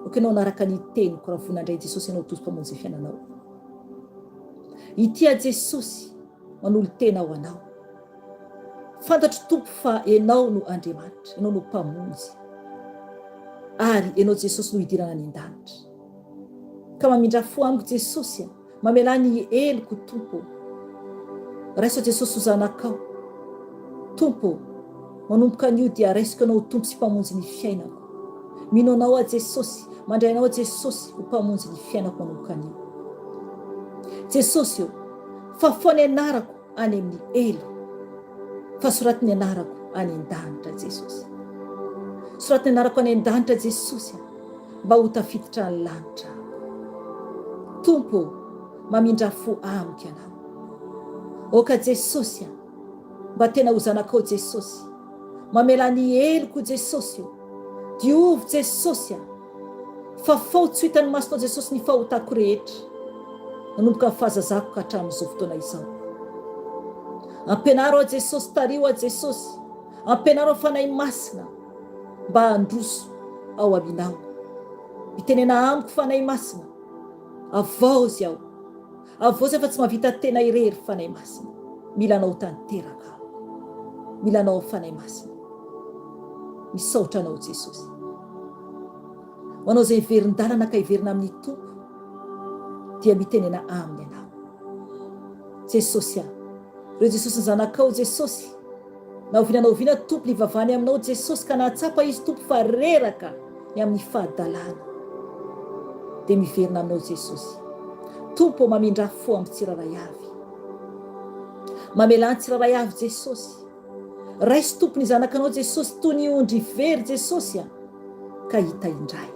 Koka Ianao hanaraka ny teniko raha vonona handray Jesosy Ianao ho Tompo sy Mpamonjy ny fiainanao. Hitia Jesosy manolo-tena ho Anao. Fantatro Tompo fa Ianao no Andriamanitra, Ianao no Mpamonjy. Ary Ianao Jesosy no hidirana any an-danitra. Ka mamindrà fo amiko Jesosy a. Mamelà ny heloko Tompo ô. Raiso Jesosy ho zanakao. Tompo ô, manomboka anio dia raisiko Anao ho Tompo sy Mpamonjy ny fiainako. Mino Anao aho Jesosy, mandray Anao Jesosy ho Mpamonjy ny fiainako manomboka anio. Jesosy ô, fafao ny anarako any amin'ny helo, fa soraty ny anarako any an-danitra Jesosy. Soraty ny anarako any an-danitra Jesosy a. Mba ho tafiditra ny lanitra aho. Tompo ô, mamindrà fo amiko Ianao. Aoka Jesosy a, mba tena ho zanakao Jesosy. Mamelà ny heloko Jesosy ô. Diovy Jesosy a. Fafao tsy ho hitan'ny masonao Jesosy ny fahotako rehetra. Nanomboka ny fahazazako ka hatramin'izao fotoana izao. Ampianaro aho Jesosy, tariho aho Jesosy. Ampianaro aho Fanahy Masina. mba handroso ao Aminao. Mitenena amiko Fanahy Masina, avaozy aho, avaozy aho fa tsy mahavita tena irery Fanahy Masina, mila Anao tanteraka aho, mila Anao Fanahy Masina. Misaotra Anao Jesosy. Ho anao izay hiverin-dalana ka hiverina amin'ny Tompo dia mitenena Aminy ianao. Jesosy a! Ireo Jesosy ny Zanakao Jesosy, na oviana na oviana Tompo nivavahany Aminao Jesosy ka nahatsapa izy Tompo fa reraka ny amin'ny fahadalana dia miverina Aminao Jesosy. Tompo ô mamindrà fo amin'ny tsirairay avy. Mamelà ny tsirairay avy Jesosy. Raiso Tompo ny zanakanao Jesosy toy ny ondry very Jesosy a! Ka hita indray.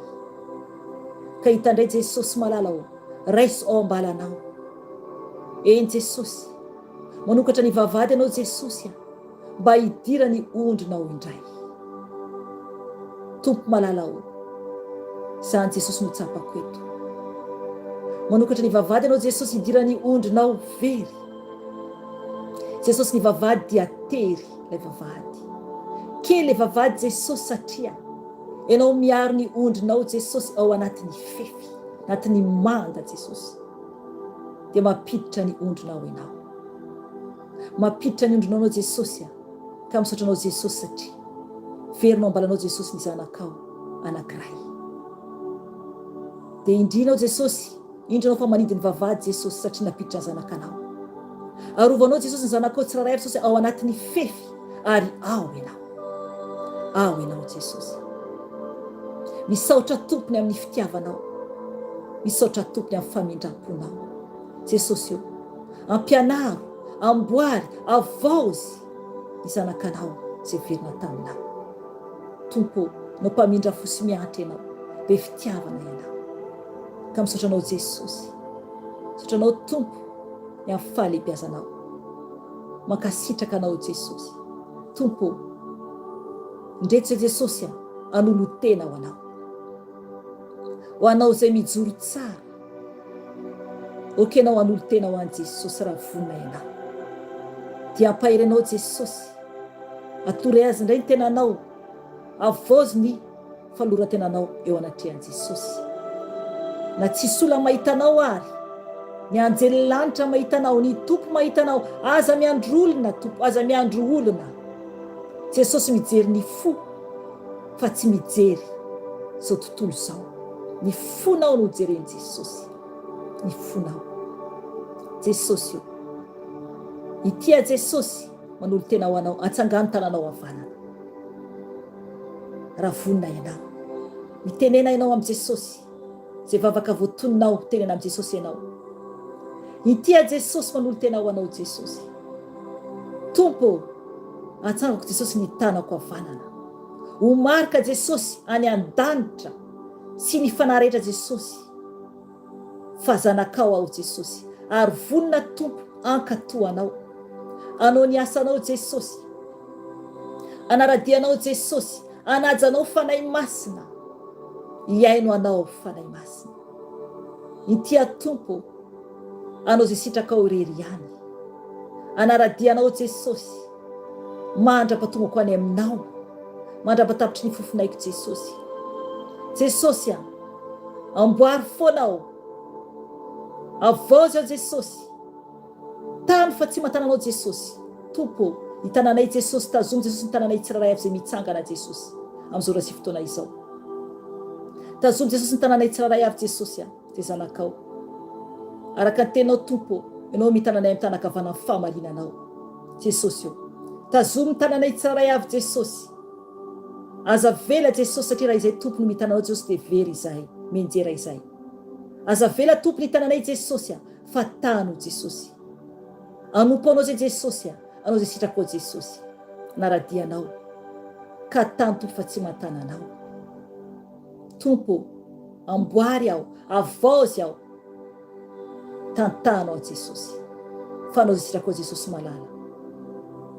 Ka hita indray Jesosy malala ô! Raiso ao am-balanao. Eny Jesosy, manokatra ny vavahady Ianao Jesosy a! Mba hidiran'ny ondrinao indray. Tompo malala ô! Izany Jesosy no tsapako eto. Manokatra ny vavahady Ianao Jesosy hidiran'ny ondrinao very. Jesosy ny vavahady dia tery ilay vavahady. Kely ilay vavahady Jesosy satria Ianao miaro ny ondrinao Jesosy ao anatin'ny fefy, anatin'ny manda Jesosy. Dia mampiditra ny ondrinao Ianao. Mampiditra ny ondrinao Anao Jesosy a. Ka misaotra Anao Jesosy satria verinao ambalanao Jesosy ny zanakao anankiray. Dia indrinao Jesosy Indro anao fa manidy ny vavahady Jesosy satria nampiditra ny zanakanao. Arovanao Jesosy ny zanakao tsirairay avy Jesosy ao anatin'ny fefy ary ao ianao. Ao ianao Jesosy. Misaotra Tompony amin'ny fitiavanao. Misaotra Tompony amin'ny famindram-ponao. Jesosy o, ampianaro, amboary, avaozy ny zanakanao izay velona taminao. Tompo ô, Anao mpamindra fo sy miantra Ianao, be fitiavana Ianao. Ka misaotra Anao Jesosy. Misaotra Anao Tompo ny amin'ny fahalehibiazanao. Mankasitraka Anao Jesosy. Tompo ô, ndreto izay Jesosy a, anolo-tena ho Anao. Ho Anao izay mijoro tsara. Ok ianao hanolo-tena ho an'i Jesosy raha vonona ianao. Dia ampahery anao Jesosy. Atory Azy indray ny tenanao. Avozy ny faloran-tenanao eo anatrehan'i Jesosy. Na tsisy olona mahita anao ary, ny anjelin'ny lanitra mahita anao, ny Tompo mahita anao. Aza miandry olona Tompo, aza miandry olona. Jesosy mijery ny fo fa tsy mijery izao tontolo izao. Ny fonao no jeren'i Jesosy. Ny fonao. Jesosy o. Ity a Jesosy manolo-tena ho anao. Atsangano tananao havanana. Raha vonona ianao. Mitenena ianao amin'i Jesosy. Izay vavaka voatoninao, tenena amin'i Jesosy ianao. Ity a Jesosy manolo-tena ho anao Jesosy. Tompo o, atsangako Jesosy ny tanako havanana. Ho marika Jesosy any an-danitra sy ny fanahy rehetra Jesosy fa zanakao aho Jesosy ary vonona Tompo hankatò Anao hanao ny asanao Jesosy hanara-dia Anao Jesosy hanaja Anao Fanahy Masina hihaino Anao Fanahy Masina inty aho Tompo hanao izay sitrakao irery ihany hanara-dia Anao Jesosy Mandra-patongako any aminao, mandra-patapitry ny fofonaiko Jesosy. Jesosy a! Amboary foana aho. Avaozy aho Jesosy. Tano fa tsy matana anao Jesosy. Tompo ô, ny tananay Jesosy, tazomy Jesosy ny tananay tsirairay avy izay mitsangana Jesosy amin'izao ora sy fotoana izao. Tazomy Jesosy ny tananay tsirairay avy Jesosy a! Izay zanakao. Araka ny teninao Tompo ô, Ianao mitana anay amin'ny tanan-kavanan'ny fahamarinanao. Jesosy ô. Tazomy ny tananay tsirairay avy Jesosy. Aza avela Jesosy satria raha izay Tompo no mitana anao Jesosy dia very izahay, mianjera izahay. Aza avela Tompo ny tananay Jesosy a, fa tano Jesosy. Anompo anao izay Jesosy a, anao izay sitrakao Jesosy. Naradia anao. Ka tano Tompo fa tsy matana anao. Tompo ô, amboary aho, avaozy aho. Tantano aho Jesosy. Fa anao izay sitrakao Jesosy malala.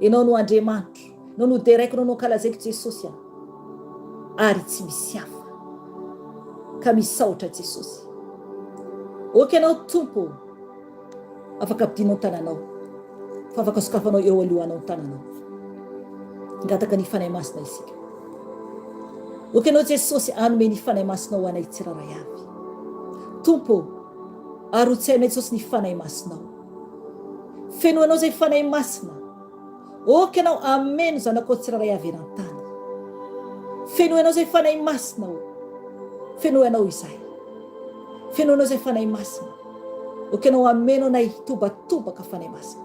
Ianao no Andriamanitro. Ianao no deraiko, Ianao no ankalazaiko Jesosy a. Ary tsy misy hafa. Ka misaotra Jesosy. Ok ianao Tompo ô. Afaka ampidinao ny tananao. Fa afaka sokafanao eo alohanao ny tananao. Hangataka ny Fanahy Masina isika. Ok Ianao Jesosy hanome ny Fanahy Masinao ho anay tsirairay avy. Tompo ô, arotsainay Jesosy ny Fanahy Masinao. Fenoinao izay Fanahy Masina. Ok Ianao hameno zanakao tsirairay avy eran-tany. Fenoinao izay Fanahy Masina ô. Fenoy Anao izahay. Fenoinao izay Fanahy Masina. Ok Ianao hameno anay hitobatobaka Fanahy Masina.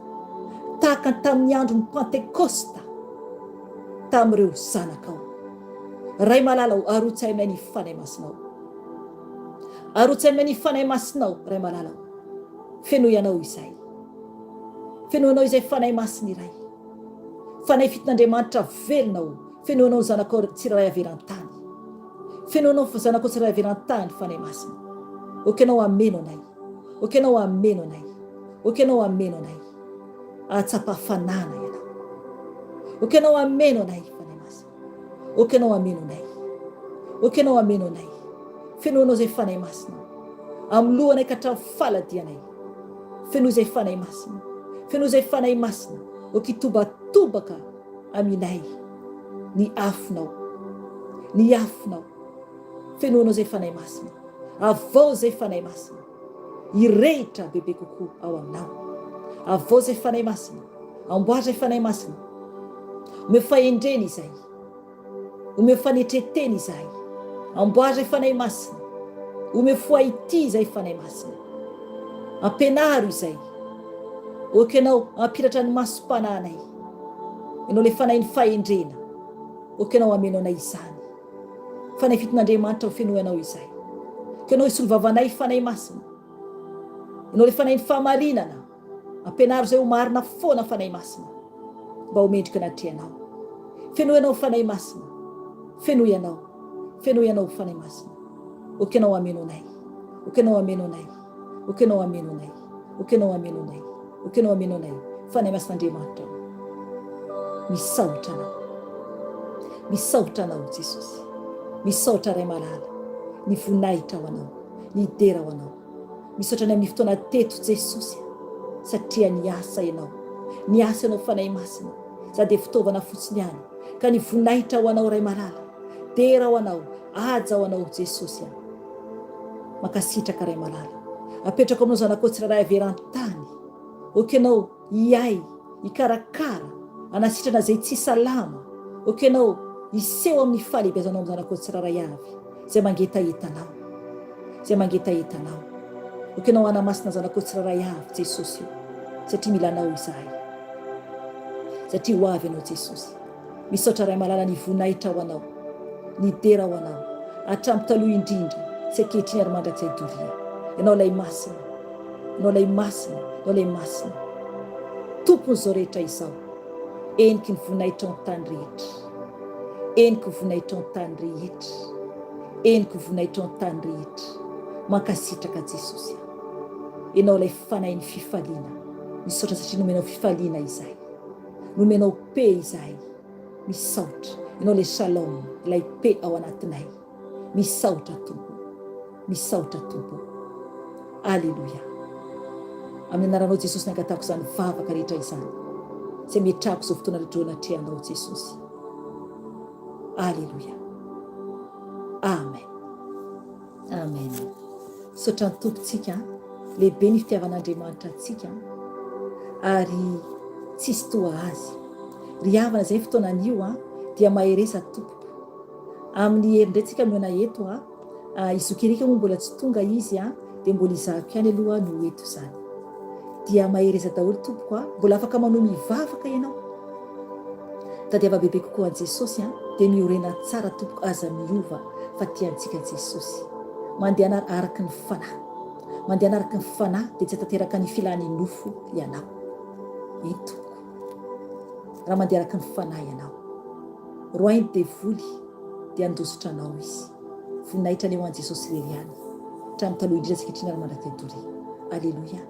Tahaka ny tamin'ny andron'ny Pantekosta tamin'ireo zanakao. Ray malala o, arotsay aminay ny Fanahy Masinao. Arotsay aminay ny Fanahy Masinao, Ray malala o. Fenoy Anao izahay. Fenoy Anao izay Fanahy Masina iray. Fanahy fitin'Andriamanitra velona o, fenoy Anao ny zanakao tsirairay avy eran-tany. Fenoy Anao ny zanakao tsirairay avy eran-tany, Fanahy Masina. Ok Ianao hameno anay. Ok Ianao hameno anay. Ok Ianao hameno anay. Ahatsapa hafanana Ianao. Ok Ianao hameno anay, Fanahy Masina. Ok Ianao hameno anay. Ok Ianao hameno anay. Fenoy Anao izay Fanahy Masina. Amin'ny lohanay ka hatramin'ny faladianay. Fenoy izay Fanahy Masina. Fenoy izay Fanahy Masina. Ok hitobatobaka aminay ny afonao. Ny afonao. Fenoy Anao izay Fanahy Masina. Avao izay Fanahy Masina. Hirehitra bebe kokoa ao aminao. Avao izay Fanahy Masina. Amboary izay Fanahy Masina. Omeo fahendrena izahay. Omeo fanetren-tena izahay. Amboary izay Fanahy Masina. Omeo fo hitia izay Fanahy Masina. Ampianaro izay. Ok Ianao hampiratra ny masom-panahinay. Ianao ilay Fanahin'ny fahendrena. Ok Ianao hameno anay izany. Fanahy fitin'Andriamanitra ho fenoy anao izay. Ka Ianao hisolo vavanay Fanahy Masina. Ianao ilay Fanahin'ny fahamarinana. Ampianaro izay ho marina foana Fanahy Masina. Mba ho mendrika anatrehanao. Fenoy anao Fanahy Masina. Fenoy anao. Fenoy anao Fanahy Masina. Ok Ianao hameno anay. Ok Ianao hameno anay. Ok Ianao hameno anay. Ok Ianao hameno anay. Ok Ianao hameno anay. Fanahy Masin'Andriamanitra ô. Misaotra Anao. Misaotra Anao Jesosy. Misaotra Ray malala. Ny voninahitra ho Anao. Ny dera ho Anao. Misaotra ny amin'ny fotoana teto Jesosy a. Satria niasa Ianao. Niasa Ianao Fanahy Masina. Za dia fitaovana fotsiny ihany. Ka ny voninahitra ho Anao Ray malala. Dera ho Anao. Haja ho Anao Jesosy a. Mankasitraka Ray malala. Apetrako aminao zanakao tsirairay avy eran-tany. Ok ianao hiahy, hikarakara, hanasitrana izay tsy salama. Ok ianao hiseho amin'ny fahalehibiazanao amin'ny zanakao tsirairay avy izay mangetaheta anao. Izay mangetaheta anao. Ok ianao hanamasina zanakao tsirairay avy Jesosy o. Satria mila anao izahay. Satria ho avy ianao Jesosy. Misaotra Ray malala ny voninahitra ho anao, ny dera ho anao, hatramin'ny taloha indrindra sy ankehitriny ary mandrakizay doria. Ianao ilay Masina, Ianao ilay Masina, Ianao ilay Masina. Tompon'izao rehetra izao, heniky ny voninahitrao ny tany rehetra. Heniky ny voninahitrao ny tany rehetra. Heniky ny voninahitrao ny tany rehetra. Mankasitraka Jesosy a. Ianao ilay Fanahin'ny fifaliana. Misaotra satria nomenao fifaliana izahay. Nomenao paix izahay. Misaotra. Ianao ilay Shalom, ilay paix ao anatinay. Misaotra Tompo. Misaotra Tompo. Alléluia. Amin'ny anaranao Jesosy ny angatahako izany vavaka rehetra izany. Izay metrahako izao fotoana rehetra eo anatrehanao Jesosy. Alléluia. Amen. Amen. Misaotra ny Tompo tsika an. Lehibe ny fitiavan'Andriamanitra antsika an. Ary tsisy toa azy. Ry havana izay fotoana anio an, dia mahereza tompoko. Amin'ny hery indray tsika mihaona eto an. I zoky Eric moa mbola tsy tonga izy an, dia mbola izahako ihany aloha no ho eto izany. Dia mahereza daholo tompoko a. Mbola afaka manohy mivavaka ianao. Tadiava bebe kokoa an'i Jesosy an, dia miorena tsara tompoko aza miova fa tia antsika Jesosy. Mandehana araka ny fanahy. Mandehana araka ny fanahy dia tsy hatanteraka ny filan'ny nofo ianao. Eny tompoko. Raha mandeha araka ny fanahy ianao. Roahy ny devoly dia handositra anao izy. Voninahitra anie ho an'i Jesosy irery ihany. Hatramin'ny taloha indrindra sy ankehitriny ary mandrakizay doria. Aleloia.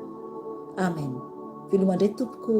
Amen. Veloma indray tompoko.